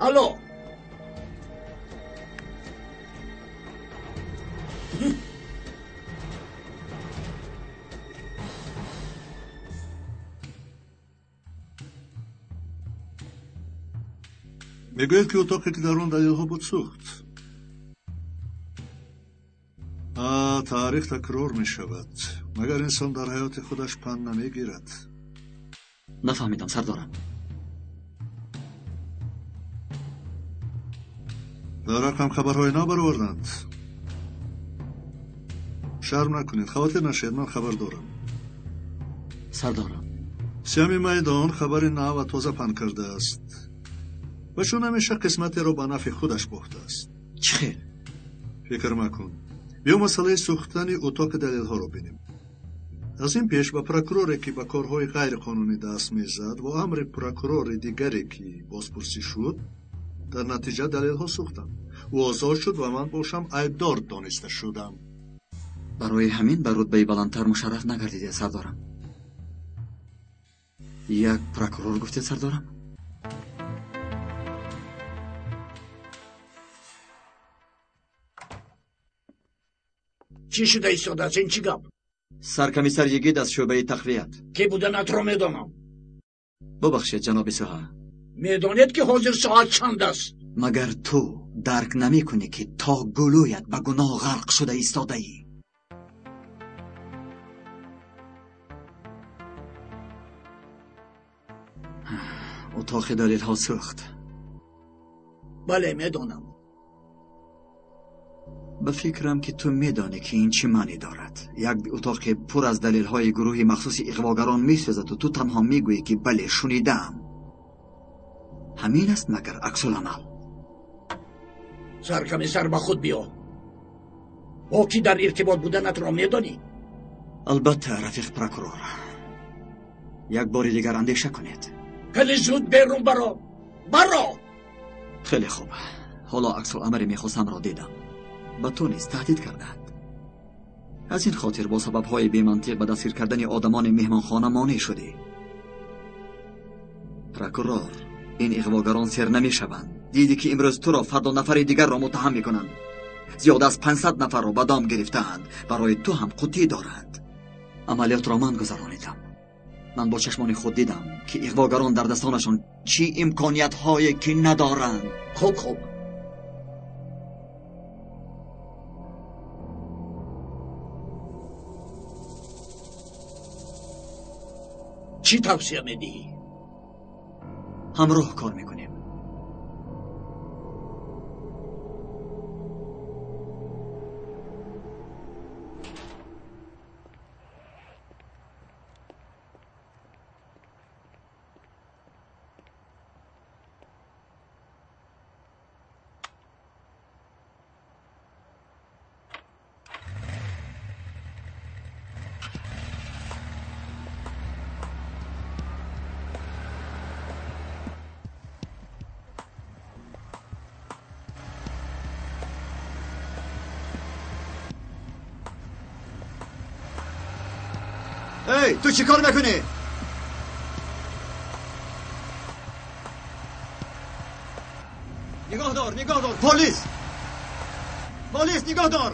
Speaker 15: алло.
Speaker 5: Мегӯяд, ки утоқе, ки дар он далелҳо буд, сӯхт. Таърих такрор мешавад. Магар инсон дар ҳаёти худаш панд намегирад?
Speaker 4: Нафаҳмидам, сардорам.
Speaker 5: Дар рақам хабарҳои нав бароварданд. Шарм накунед, хавотир нашавед, ман хабар дорам.
Speaker 4: Сардорам,
Speaker 5: Сиёми Майдон хабари нав ва тоза паҳн кардааст ва чун ҳамеша қисматеро ба нафъи худаш бофтааст.
Speaker 4: Чӣ хел?
Speaker 5: Фикр макун. Биё масъалаи сӯхтани утоқи далелҳоро бинем. Аз ин пеш ба прокуроре, ки ба корҳои ғайриқонунӣ даст мезад, ва амри прокурори дигаре, ки бозпурсӣ шуд, дар натиҷа далелҳо сӯхтанд. Ӯ озод шуд ва ман бошам айбдор дониста шудам.
Speaker 4: Барои ҳамин ба рутбаи баландтар мушарраф нагардидед, сардорам. Як прокурор гуфтед, сардорам?
Speaker 15: Чӣ шуда истодааст? Ин чӣ гап?
Speaker 4: Саркомиссар Йигит аз шӯъбаи тақвият.
Speaker 15: Ки буданатро медонам.
Speaker 4: Бубахшед, ҷаноби Суҳа.
Speaker 15: Медонед, ки ҳозир соат чанд аст?
Speaker 4: Магар ту дарк намекунӣ, ки то гулӯят ба гуноҳ ғарқ шуда истодаӣ? Утоқи далелҳо сӯхт.
Speaker 15: Бале, медонам.
Speaker 4: Ба фикрам, ки ту медонӣ, ки ин чӣ маънӣ дорад. Як утоқи пур аз далелҳои гурӯҳи махсуси иғвогарон месӯзаду ту танҳо мегӯӣ, ки бале, шунидаам. Ҳамин аст магар аксуламал?
Speaker 15: Саркомиссар, ба худ биё. Бо кӣ дар иртибот буданатро медонӣ?
Speaker 4: Албатта, рафиқ прокурор. Як бори дигар андеша кунед.
Speaker 15: Хеле зуд берун баро. Баро!
Speaker 4: Хеле хуб. Ҳоло аксуламале мехостамро дидам. Ба ту низ таҳдид кардаанд. Аз ин хотир бо сабабҳои бемантиқ ба дастгир кардани одамони меҳмонхона монеъ шудӣ. Прокурор, ин иғвогарон сер намешаванд. Дидӣ, ки имрӯз туро, фардо нафари дигарро муттаҳам мекунанд. Зиёда аз 500 нафарро ба дом гирифтаанд. Барои ту ҳам қуттӣ доранд. Амалиётро ман гузаронидам. Ман бо чашмони худ дидам, ки иғвогарон дар дастонашон чӣ имкониятҳое ки надоранд.
Speaker 15: Хуб, хуб. Чӣ тавсия медиҳӣ?
Speaker 4: Ҳамроҳ кор мекунем. Эй, ту чӣ кор мекунӣ? Нигоҳ дор, нигоҳ дор, полис! Полис, нигоҳ дор!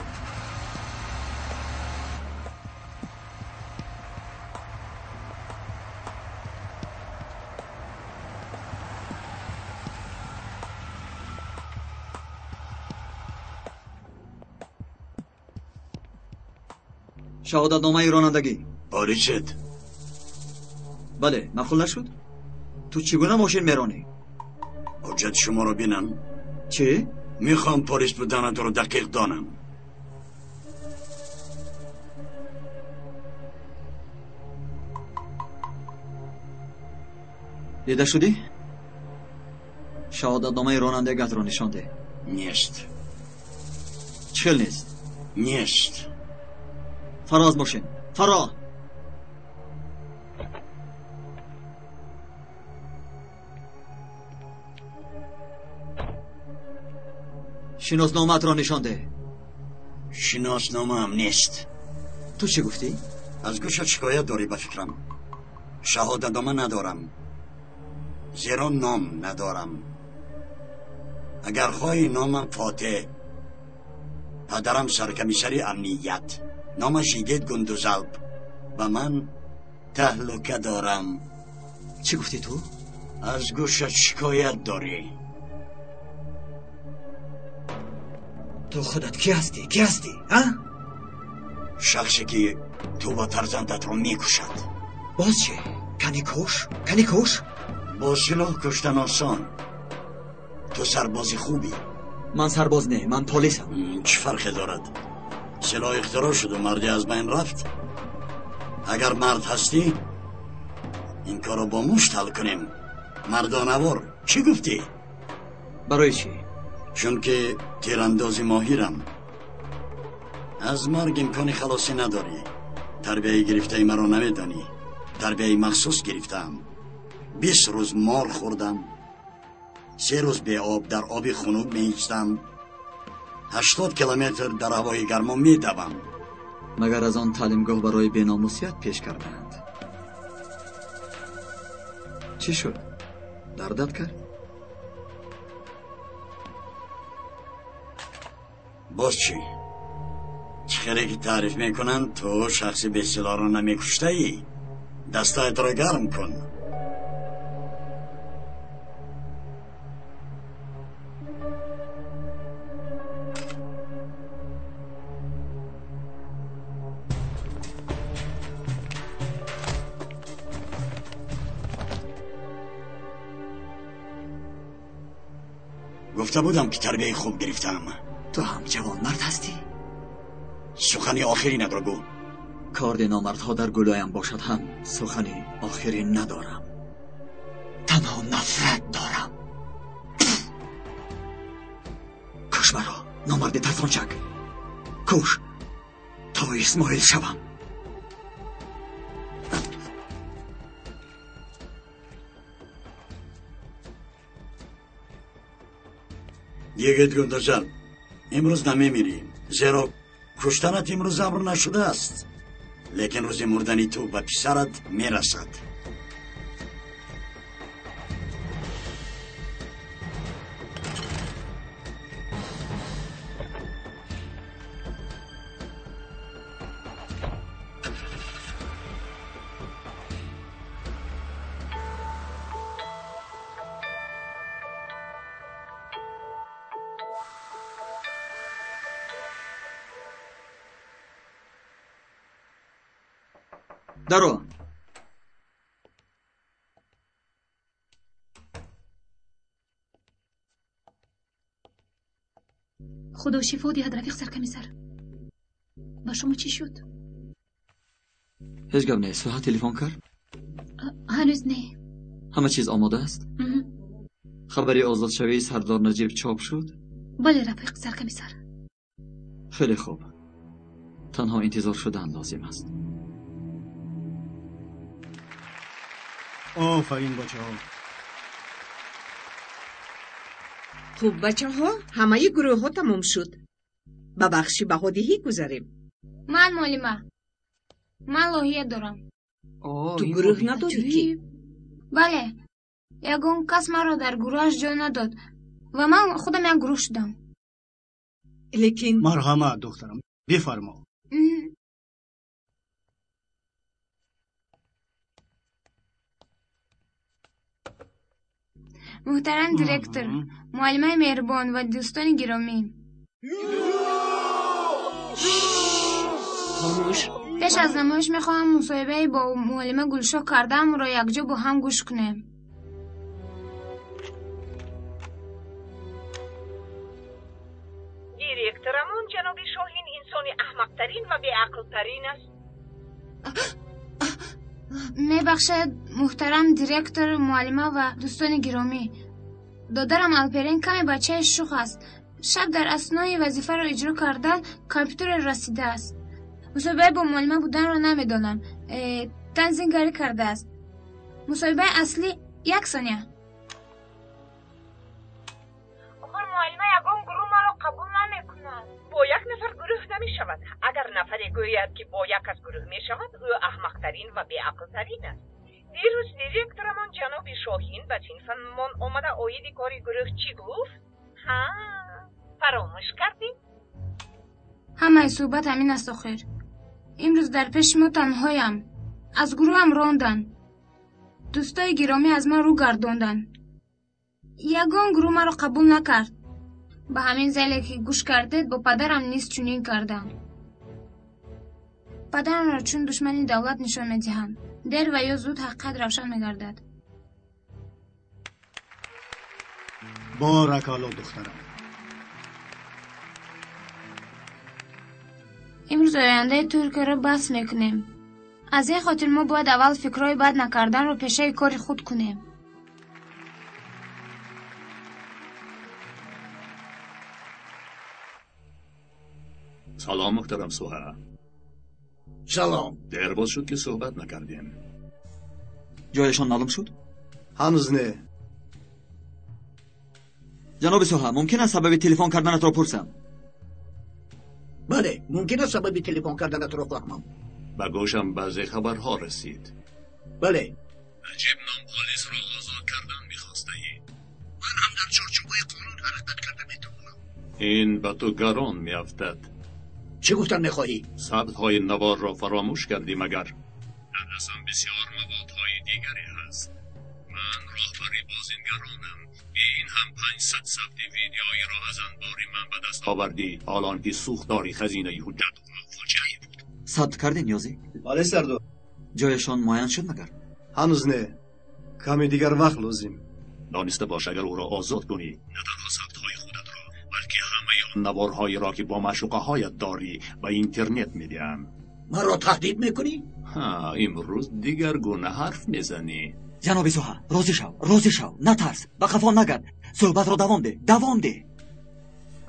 Speaker 4: Шаҳодатномаи ронандагӣ.
Speaker 17: Полисет?
Speaker 4: Бале, маъқул нашуд? Ту чӣ гуна мошин меронӣ?
Speaker 17: Ҳуҷҷати шуморо бинам.
Speaker 4: Чӣ?
Speaker 17: Мехоҳам полис буданатро дақиқ донам.
Speaker 4: Дида шудӣ? Шаҳодатномаи ронандагиатро нишон деҳ.
Speaker 17: Нест.
Speaker 4: Чӣ хел нест?
Speaker 17: Нест.
Speaker 4: Фаро аз мошин. Фаро! Шиносномаатро нишон деҳ.
Speaker 17: Шиносномаам нест.
Speaker 4: Ту чӣ гуфтӣ?
Speaker 17: Аз гӯшат шикоят дорӣ ба фикрам. Шаҳодатнома надорам. Зеро ном надорам. Агар хоҳӣ номам Фотеҳ. Падарам саркомиссари амният. Номаш Йигит Гундузалп. Ба ман таҳлука дорам.
Speaker 4: Чӣ гуфтӣ ту?
Speaker 17: Аз гӯшат шикоят дорӣ.
Speaker 4: Ту худат кӣ ҳастӣ? Кӣ ҳастӣ? А?
Speaker 17: Шахсе ки ту ва фарзандатро мекушад.
Speaker 4: Боз чӣ? Кани куш? Кани куш?
Speaker 17: Бо силоҳ куштан осон. Ту сарбози хубӣ.
Speaker 4: Ман сарбоз не, ман полисам.
Speaker 17: Чӣ фарқе дорад? Силоҳ ихтироъ шуду марде аз байн рафт. Агар мард ҳастӣ, ин корро бо мушт ҳал кунем. Мардонавор, чӣ гуфтӣ?
Speaker 4: Барои чӣ?
Speaker 17: Чунки тирандози моҳирам. Аз марг имкони халосӣ надорӣ. Тарбияи гирифтаи маро намедонӣ. Тарбияи махсус гирифтаам. 20 рӯз мор хӯрдам. 3 рӯз беоб дар оби хунук меистам. 80 километр дар ҳавои гармо медавам.
Speaker 4: Магар аз он таълимгоҳ барои беномусият пеш кардаанд? Чӣ шуд? Дардат кард?
Speaker 17: Боз чӣ? Чӣ хеле ки таъриф мекунанд, ту шахси бесилоҳро намекуштаӣ. Дастҳоятро гарм кун. Гуфта будам ки тарбияи хуб гирифтаам.
Speaker 4: Ту ҳам ҷавонмард ҳастӣ?
Speaker 17: Сухани охиринатро гӯ.
Speaker 4: Корди номардҳо дар гулоям бошад ҳам сухани охирин надорам. Танҳо нафрат дорам. Куш маро, номарди тарсончак. Куш то Исмоил шавам.
Speaker 17: Йигит Гундузалп, имрӯз намемирӣ, зеро куштанат имрӯз амр нашудааст. Лекин рӯзи мурдани ту ба писарат мерасад.
Speaker 4: Даро.
Speaker 2: Худо шифо диҳад, рафиқ саркомиссар. Ба шумо чӣ шуд?
Speaker 4: Ҳеҷ гап нест. Суҳа телефон кард?
Speaker 2: Ҳанӯз не.
Speaker 4: Ҳама чиз омода аст? Хабари озодшавии сардор Наҷиб чоп шуд?
Speaker 2: Бале, рафиқ саркомиссар.
Speaker 4: Хеле хуб. Танҳо интизор шудан лозим аст.
Speaker 10: Офарин бачаҳо.
Speaker 8: Хуб бачаҳо, ҳамаи гурӯҳҳо тамом шуд. Ба бахши баҳодиҳӣ гузарем.
Speaker 11: Ман муаллима. Ман лоҳия дорам.
Speaker 8: Ту гурӯҳ надорӣ ки?
Speaker 11: Бале, ягон кас маро дар гурӯҳаш ҷой надод ва ман худам як гурӯҳ шудам.
Speaker 8: Лекин
Speaker 10: марҳамат духтарам, бифармо.
Speaker 11: Муҳтарам директор, муаллимаи меҳрубон ва дӯстони гиромӣ.
Speaker 8: Хомӯш.
Speaker 11: Пеш аз намоиш мехоҳам мусоҳибае бо муаллима Гулшоҳ кардаамро якҷо бо ҳам гӯш кунем.
Speaker 8: Директорамон ҷаноби Шоҳин инсони аҳмақтарин ва беақлтарин аст.
Speaker 11: Мебахшед, муҳтарам директор, муаллима ва дӯстони гиромӣ. Додарам Алперин каме бачаи шух аст. Шаб дар аснои вазифаро иҷро кардан компютерро расидааст. Мусоҳибаи бо муаллима буданро намедонам. Танзимгарӣ кардааст. Мусоҳибаи аслӣ як сония.
Speaker 8: Охир муаллима ягон гурӯҳ маро қабул намекунад. Бо як нафар гурӯҳ намешавад. Агар нафаре гӯяд, ки бо як кас гурӯҳ мешавад, ӯ аҳмақтарин ва беақлтарин аст. Дирӯз директорамон ҷаноби Шоҳин ба синфамон омада оиди кори гурӯҳ чӣ гуфт? Ҳа, фаромӯш кардӣ?
Speaker 11: Ҳамаи суҳбат ҳамин аст охир. Имрӯз дар пеши мо танҳоям. Аз гурӯҳам ронданд. Дӯстои гиромӣ аз ман рӯ гардонданд. Ягон гурӯҳ маро қабул накард. Ба ҳамин зале ки гӯш кардед, бо падарам низ чунин кардам. Падарамро чун душмани давлат нишон медиҳанд. Дер ва ё зуд ҳақиқат равшан мегардад.
Speaker 10: Боракалло, духтарам.
Speaker 11: Имрӯз ояндаи Туркияро баҳс мекунем. Аз ин хотир мо бояд аввал фикрҳои бад накарданро пешаи кори худ кунем.
Speaker 3: Салом, муҳтарам Суҳа.
Speaker 15: Салом.
Speaker 3: Дер боз шуд, ки суҳбат накардем.
Speaker 4: Ҷояшон маълум шуд?
Speaker 6: Ҳанӯз не.
Speaker 4: Ҷаноби Суҳа, мумкин аст сабаби телефон карданатро пурсам?
Speaker 15: Бале, мумкин аст сабаби телефон карданатро фаҳмам.
Speaker 3: Ба гӯшам баъзе хабарҳо расид.
Speaker 15: Бале.
Speaker 3: Аҷиб ном полисро озод кардан мехостаӣ.
Speaker 15: Ман ҳам дар чорчӯбаи қонун ҳаракат карда метавонам.
Speaker 3: Ин ба ту гарон меафтад.
Speaker 15: Чӣ гуфтан мехоҳӣ?
Speaker 3: Сабтҳои наворро фаромӯш кардӣ магар? Дар дастам бисёр маводҳои дигаре ҳаст. Ман роҳбари бозингаронам. Ин ҳам 500 сабти видеоиро аз анбори ман ба даст овардӣ, ҳолон ки сӯхтори хазинаи ҳуҷҷат фоҷиае буд.
Speaker 4: Сабт кардем, Ниёзӣ?
Speaker 6: Бале, сардор.
Speaker 4: Ҷояшон муайян шуд магар?
Speaker 6: Ҳанӯз не. Каме дигар вақт лозим.
Speaker 3: Дониста бош, агар ӯро озод кунӣ, на танҳо сабтҳои худатро, балки ҳамаи он наворҳоеро, ки бо маъшуқаҳоят дорӣ, ба интернет медиҳам.
Speaker 15: Маро таҳдид мекунӣ?
Speaker 3: Ҳа, имрӯз дигаргуна ҳарф мезанӣ.
Speaker 4: Ҷаноби Суҳа, розӣ шав, розӣ шав, натарс, ба қафо нагард, суҳбатро давом деҳ, давом деҳ.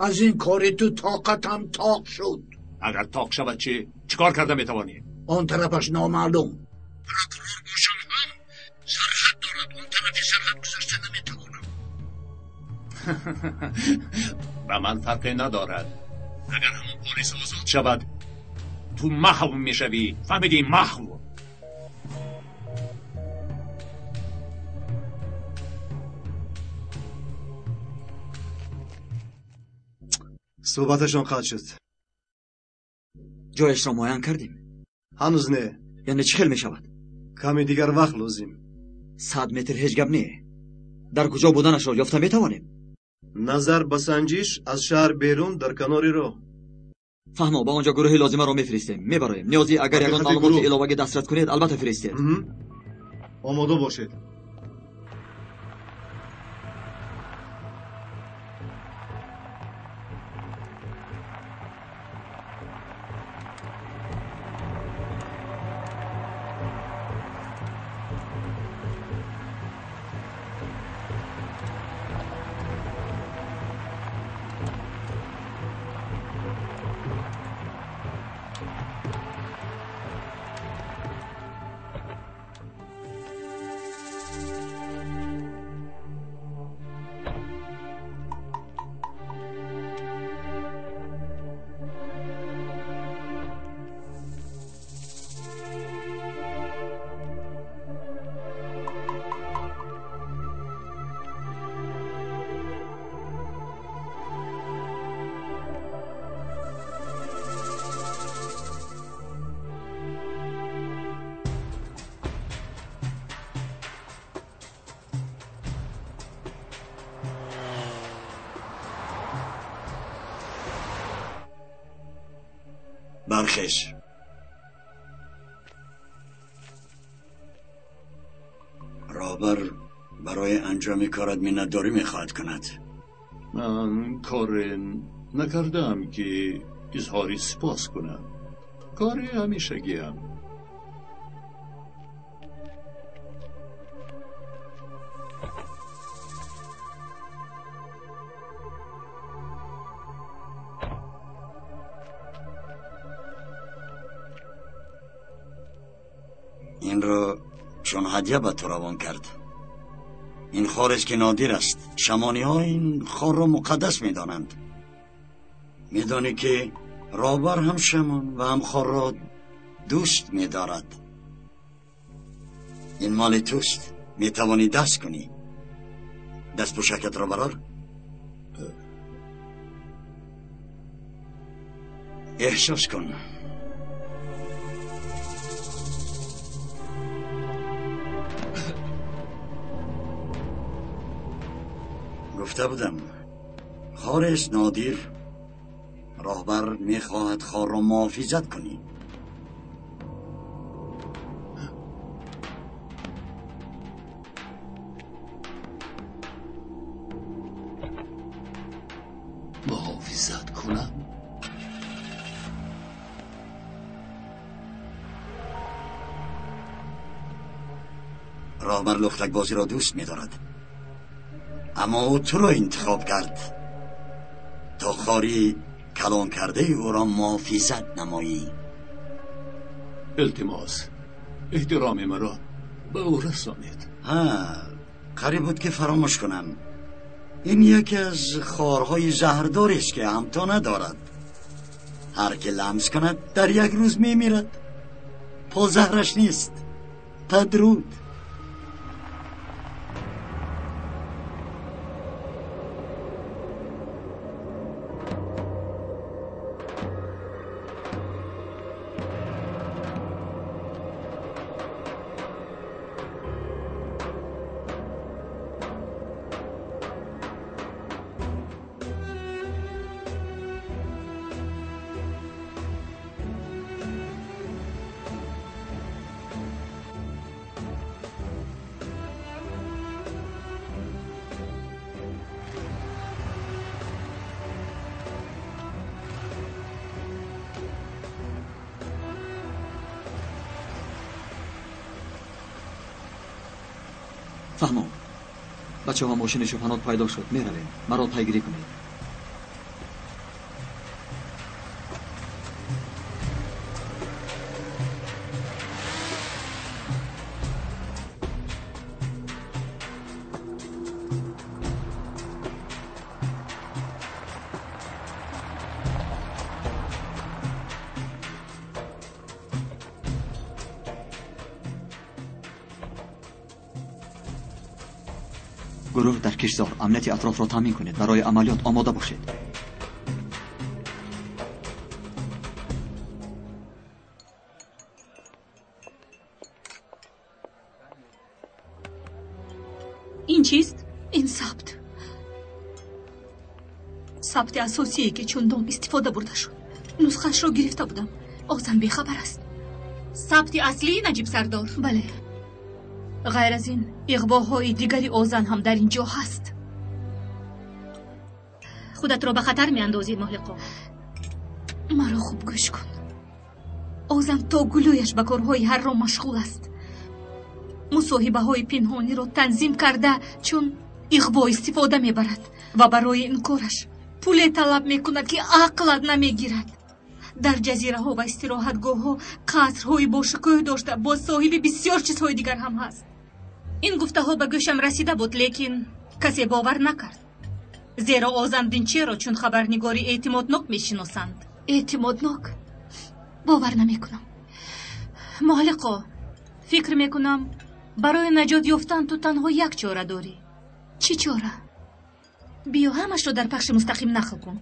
Speaker 15: Аз ин кори ту тоқатам тоқ шуд.
Speaker 3: Агар тоқ шавад чӣ? Чӣ кор карда метавонӣ?
Speaker 15: Он тарафаш номаълум. Прокурор бошам ҳам сарҳад дорад, он тарафи сарҳад гузашта наметавонам.
Speaker 3: Ба ман фарқе надорад. Агар ҳамон полис озод шавад, ту маҳв мешавӣ. Фаҳмидӣ? Маҳв.
Speaker 6: Суҳбаташон қатъ шуд.
Speaker 4: Ҷояшро муайян кардем?
Speaker 6: Ҳанӯз не.
Speaker 4: Яъне чӣ хел мешавад?
Speaker 6: Каме дигар вақт лозим.
Speaker 4: 100 метр ҳеҷ гап не. Дар куҷо буданашро ёфта метавонем?
Speaker 6: Назар ба санҷиш аз шаҳр берун дар канори роҳ.
Speaker 4: Фаҳмо, ба он ҷо гурӯҳи лозимаро мефиристем. Мебароем. Ниёзӣ, агар ягон маълумоти иловагӣ дастрас кунед, албатта фиристед.
Speaker 5: Омода бошед.
Speaker 17: Бархез. Анҷоми корат миннатдорӣ мехоҳад кунад.
Speaker 3: Ман коре накардаам, ки изҳори сипос кунам. Кори ҳамешагиам.
Speaker 17: Инро чун ҳадя ба ту равон кард. Ин хорест ки нодир аст. Шамониҳо ин хорро муқаддас медонанд. Медонӣ ки роҳбар ҳам шамон ва ҳам хорро дӯст медорад. Ин моли туст, метавонӣ даст кунӣ. Дастпӯшакатро барор. Эҳсос кун. Гуфта будам, хорест нодир. Роҳбар мехоҳад хорро муҳофизат кунӣ.
Speaker 3: Муҳофизат кунам?
Speaker 17: Роҳбар лухтакбозиро дӯст медорад, аммо ӯ туро интихоб кард то хори калон кардаи ӯро муҳофизат намоӣ.
Speaker 3: Илтимос, эҳтироми маро ба ӯ расонед.
Speaker 17: Ҳа, қариб буд ки фаромӯш кунам. Ин яке аз хорҳои заҳрдорест ки ҳамто надорад. Ҳар ки ламс кунад дар як рӯз мемирад. Позаҳраш нест. Падруд.
Speaker 4: Фаҳмом. Бачаҳо, мошини шофанот пайдо шуд. Меравем. Маро пайгирӣ кунед. Гурӯҳ дар киштзор амнияти атрофро таъмин кунед. Барои амалиёт омода бошед.
Speaker 2: Ин чист? Ин сабт. Сабти асосие ки чундон истифода бурда шуд. Нусхаашро гирифта будам. Озан бехабар аст. Сабти аслии Наҷиб Сардор? Бале. Ғайр аз ин, иғвоҳои дигари Озан ҳам дар ин ҷо ҳаст. Худатро ба хатар меандозӣ, Моҳлиқо. Маро хуб гӯш кун. Озан то гулӯяш ба корҳои ҳарром машғул аст. Мусоҳибаҳои пинҳониро танзим карда, чун иғво истифода мебарад ва барои ин кораш пуле талаб мекунад, ки ақлат намегирад. Дар ҷазираҳо ва истироҳатгоҳҳо қасрҳои бошукӯҳ дошта, боз соҳиби бисёр чизҳои дигар ҳам ҳаст. Ин гуфтаҳо ба гӯшам расида буд, лекин касе бовар накард. Зеро Озан Динчеро чун хабарнигори эътимоднок мешиносанд. Эътимоднок? Бовар намекунам. Моҳлиқо, фикр мекунам, барои наҷот ёфтан ту танҳо як чора дорӣ. Чӣ чора? Биё ҳамашро дар пахши мустақим нақл кун.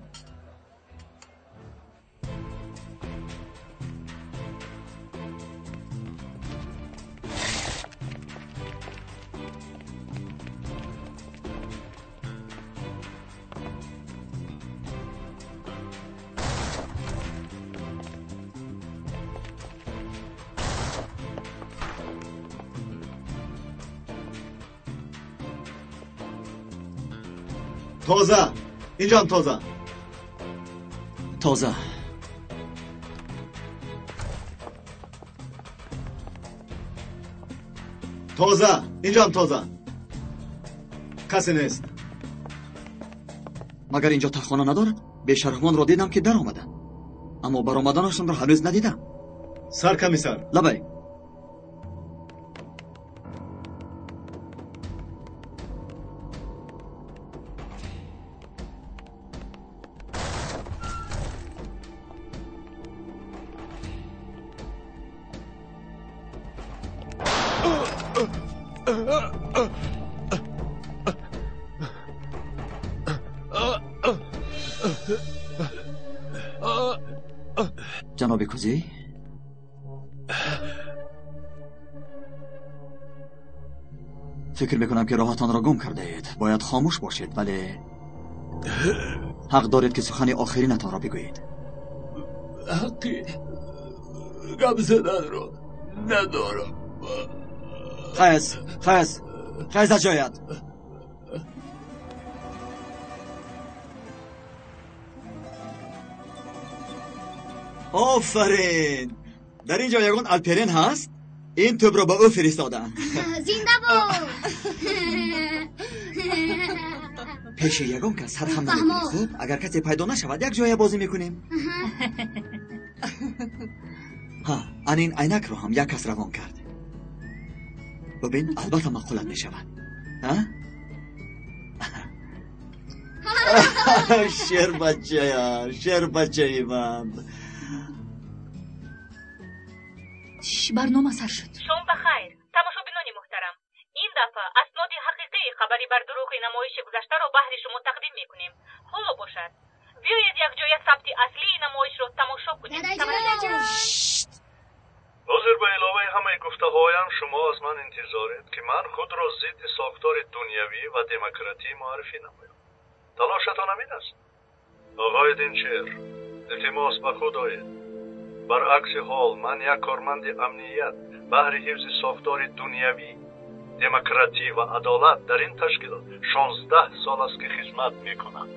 Speaker 4: Тоза, инҷо ҳам тоза. Тоза. Тоза, инҷо ҳам тоза. Касе нест. Магар инҷо таххона надорад? Бешарҳмонро дидам ки даромаданд, аммо баромаданашонро ҳанӯз надидам.
Speaker 5: Сар комиссар.
Speaker 4: Лабай. Ҷаноби Кузей, фикр мекунам ки роҳатонро гум кардаед. Бояд хомӯш бошед, вале ҳақ доред ки сухани охиринатонро бигӯед.
Speaker 3: Ҳаққи гап заданро надорам.
Speaker 4: Хез, хез, хез аз ҷоят. Офарин! Дар ин ҷо ягон Алперен ҳаст? Ин тӯбро ба ӯ фиристодам.
Speaker 9: Зинда бод!
Speaker 4: Пеши ягон кас сархам намекунӣ, хуб? Агар касе пайдо нашавад, як ҷоя бозӣ мекунем. Ҳа, ан ин айнакро ҳам як кас равон кард. Бибин, албатта маъқулат мешавад. Ҳа? Шербачая, шербачаи ман.
Speaker 2: Барнома сар шуд.
Speaker 8: Шом ба хайр, тамошобинони муҳтарам. Ин дафъа асноди ҳақиқии хабари бардурӯғи намоиши гузаштаро баҳри шумо тақдим мекунем. Ҳоло бошад, биёед якҷоя сабти аслии намоишро тамошо кунем.
Speaker 5: Ҳозир ба иловаи ҳамаи гуфтаҳоям шумо аз ман интизоред, ки ман худро зидди сохтори дунявӣ ва демократӣ муаррифӣ намоям. Талошатон ҳамин аст? Оғои Динчер, илтимос ба худ оед. Баръакси ҳол, ман як корманди амният баҳри ҳифзи сохтори дунявӣ, демократӣ ва адолат дар ин ташкилот 16 сол аст ки хизмат мекунам.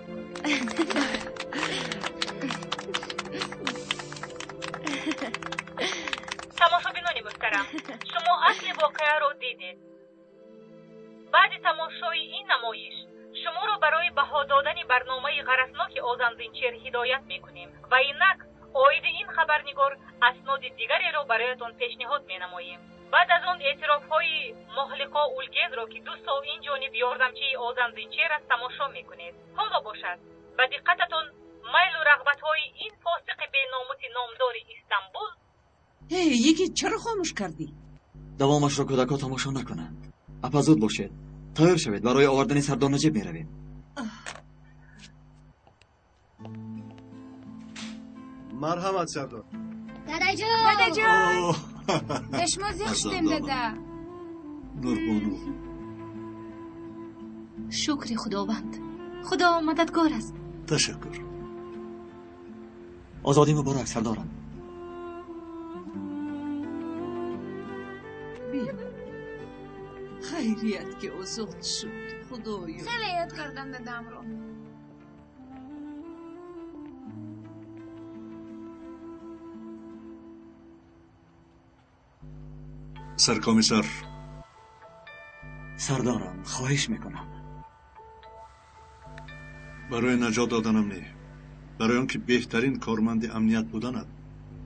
Speaker 8: Тамошобинони муҳтарам, шумо асли воқеаро дидед. Баъди тамошои ин намоиш шуморо барои баҳо додани барномаи ғаразноки Озан Динчер ҳидоят мекунем ва инак оиди ин хабарнигор асноди дигареро бароятон пешниҳод менамоем. Баъд аз он эътирофҳои Моҳлиқо Улгенро, ки 2 сол ин ҷониб ёрдамчии Озан Динчер аст, тамошо мекунед. Ҳоло бошад, ба диққататон майлу рағбатҳои ин фосиқи беномуси номдори Истанбул.
Speaker 18: Эй, йигит, чаро хомӯш кардӣ?
Speaker 4: Давомашро кӯдакҳо тамошо накунанд. Апа, зуд бошед, тайёр шавед, барои овардани Сардор Наҷиб меравем.
Speaker 6: Марҳамат, сардор.
Speaker 9: Дадаҷон!
Speaker 11: Дадаҷон! Ба шумо зиқ шудем, дада.
Speaker 5: Нурбону.
Speaker 2: Шукри Худованд. Худо мададгор аст.
Speaker 5: Ташаккур.
Speaker 4: Озодӣ муборак, сардорам.
Speaker 18: Хайрият ки озод шуд, Худоё.
Speaker 11: Хеле ёд кардам дадамро.
Speaker 5: Саркомиссар.
Speaker 4: Сардорам, хоҳиш мекунам.
Speaker 5: Барои наҷот доданам не, барои он ки беҳтарин корманди амният буданат.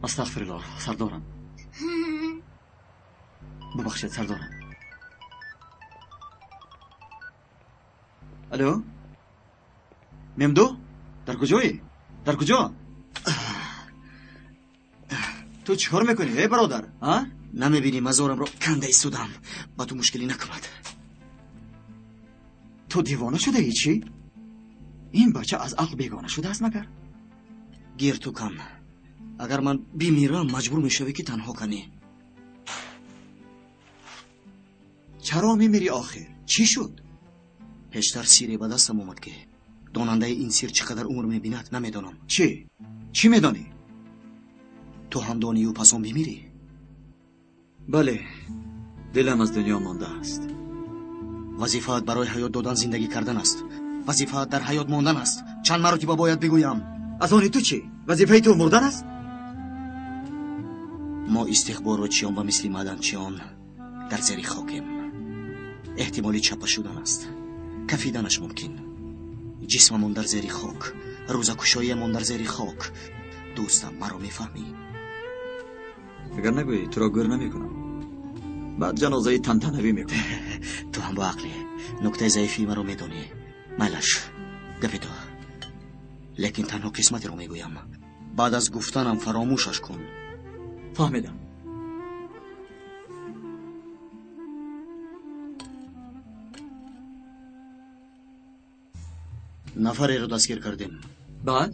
Speaker 4: Астағфируллоҳ, сардорам. Бубахшед, сардорам. Алло? Мемду? Дар куҷоӣ? Дар куҷо? Ту чӣ кор мекунӣ, эй бародар? А?
Speaker 7: Намебинӣ мазорамро канда истодам. Ба ту мушкилӣ накунад.
Speaker 4: Ту девона шудаӣ чӣ? Ин бача аз ақл бегона шудааст магар?
Speaker 7: Гир ту кан. Агар ман бимирам, маҷбур мешавӣ ки танҳо канӣ.
Speaker 4: Чаро мемирӣ охир? Чӣ шуд?
Speaker 7: Пештар сире ба дастам омад ки донандаи ин сир чӣ қадар умр мебинад намедонам.
Speaker 4: Чӣ? Чӣ медонӣ?
Speaker 7: Ту ҳам донию пас он бимирӣ?
Speaker 4: Бале, дилам аз дунё мондааст.
Speaker 7: Вазифаат барои ҳаёт додан зиндагӣ кардан аст. Вазифаат дар ҳаёт мондан аст. Чанд маротиба бояд бигӯям?
Speaker 4: Аз они ту чӣ? Вазифаи ту мурдан аст?
Speaker 7: Мо истихборотчиён ба мисли маъданчиён дар зери хокем. Эҳтимоли чапа шудан аст. Кафиданаш мумкин. Ҷисмамон дар зери хок, рӯзакушоиямон дар зери хок. Дӯстам, маро мефаҳмӣ?
Speaker 4: Агар нагӯӣ, туро гӯр намекунам. Баъд ҷанозаи тантанавӣ мекунам.
Speaker 7: Ту ҳам бо ақлӣ. Нуктаи заифии маро медонӣ. Майлаш, гапи ту. Лекин танҳо қисматеро мегӯям. Баъд аз гуфтанам фаромӯшаш кун.
Speaker 4: Фаҳмидам.
Speaker 7: Нафареро дастгир кардем.
Speaker 4: Баъд?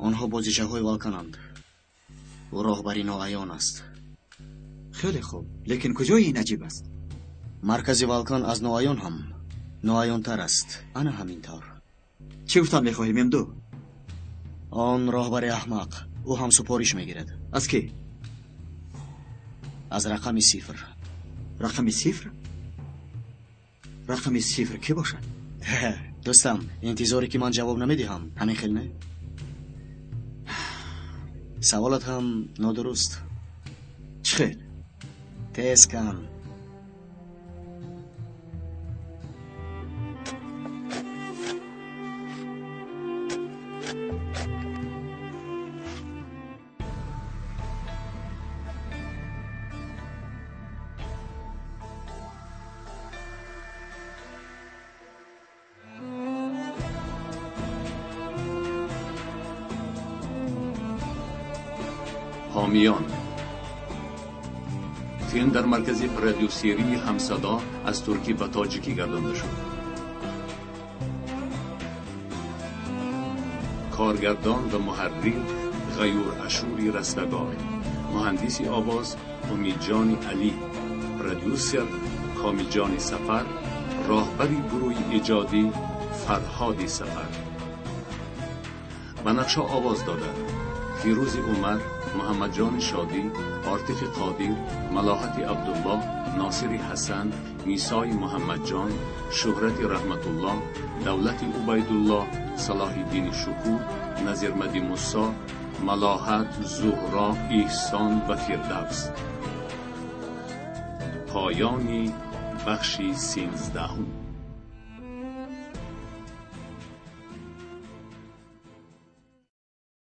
Speaker 7: Онҳо бозичаҳои Валкананд. Ӯ роҳбари ноаён аст.
Speaker 4: Хеле хуб, лекин куҷои ин аҷиб аст?
Speaker 7: Маркази Валкан аз ноаён ҳам ноаёнтар аст. Ана ҳамин тавр.
Speaker 4: Чӣ гуфтан мехоҳӣ, Мемду?
Speaker 7: Он роҳбари аҳмақ. Ӯ ҳам супориш мегирад.
Speaker 4: Аз кӣ?
Speaker 7: Аз рақами сифр.
Speaker 4: Рақами сифр? Рақами сифр кӣ бошад?
Speaker 7: Дӯстам, интизоре ки ман ҷавоб намедиҳам, ҳамин хел не? Саволат ҳам нодуруст.
Speaker 4: Чӣ хел?
Speaker 7: Тез кан.
Speaker 1: ҳомиён. Филм дар маркази продюсерии Ҳамсадо аз туркӣ ба тоҷикӣ гардонда шуд. Коргардон ва муҳаррир Ғаюр Ашури Растагор, муҳандиси овоз Умидҷони Алӣ, продюсер Комилҷони Сафар, роҳбари гурӯҳи эҷодӣ Фарҳоди Сафар. Ба нақшҳо овоз доданд Фирӯзи Умар, Муҳаммадҷони Шодӣ, Ортифи Қодир, Малоҳати Абдуллоҳ, Носири Ҳасан, Мисои Муҳаммадҷон, Шӯҳрати Раҳматуллоҳ, Давлати Убайдуллоҳ, Салоҳиддини Шукур, Назирмади Мусо, Малоҳат, Зуҳро, Эҳсон ва Фирдавс. Поёни бахши 13.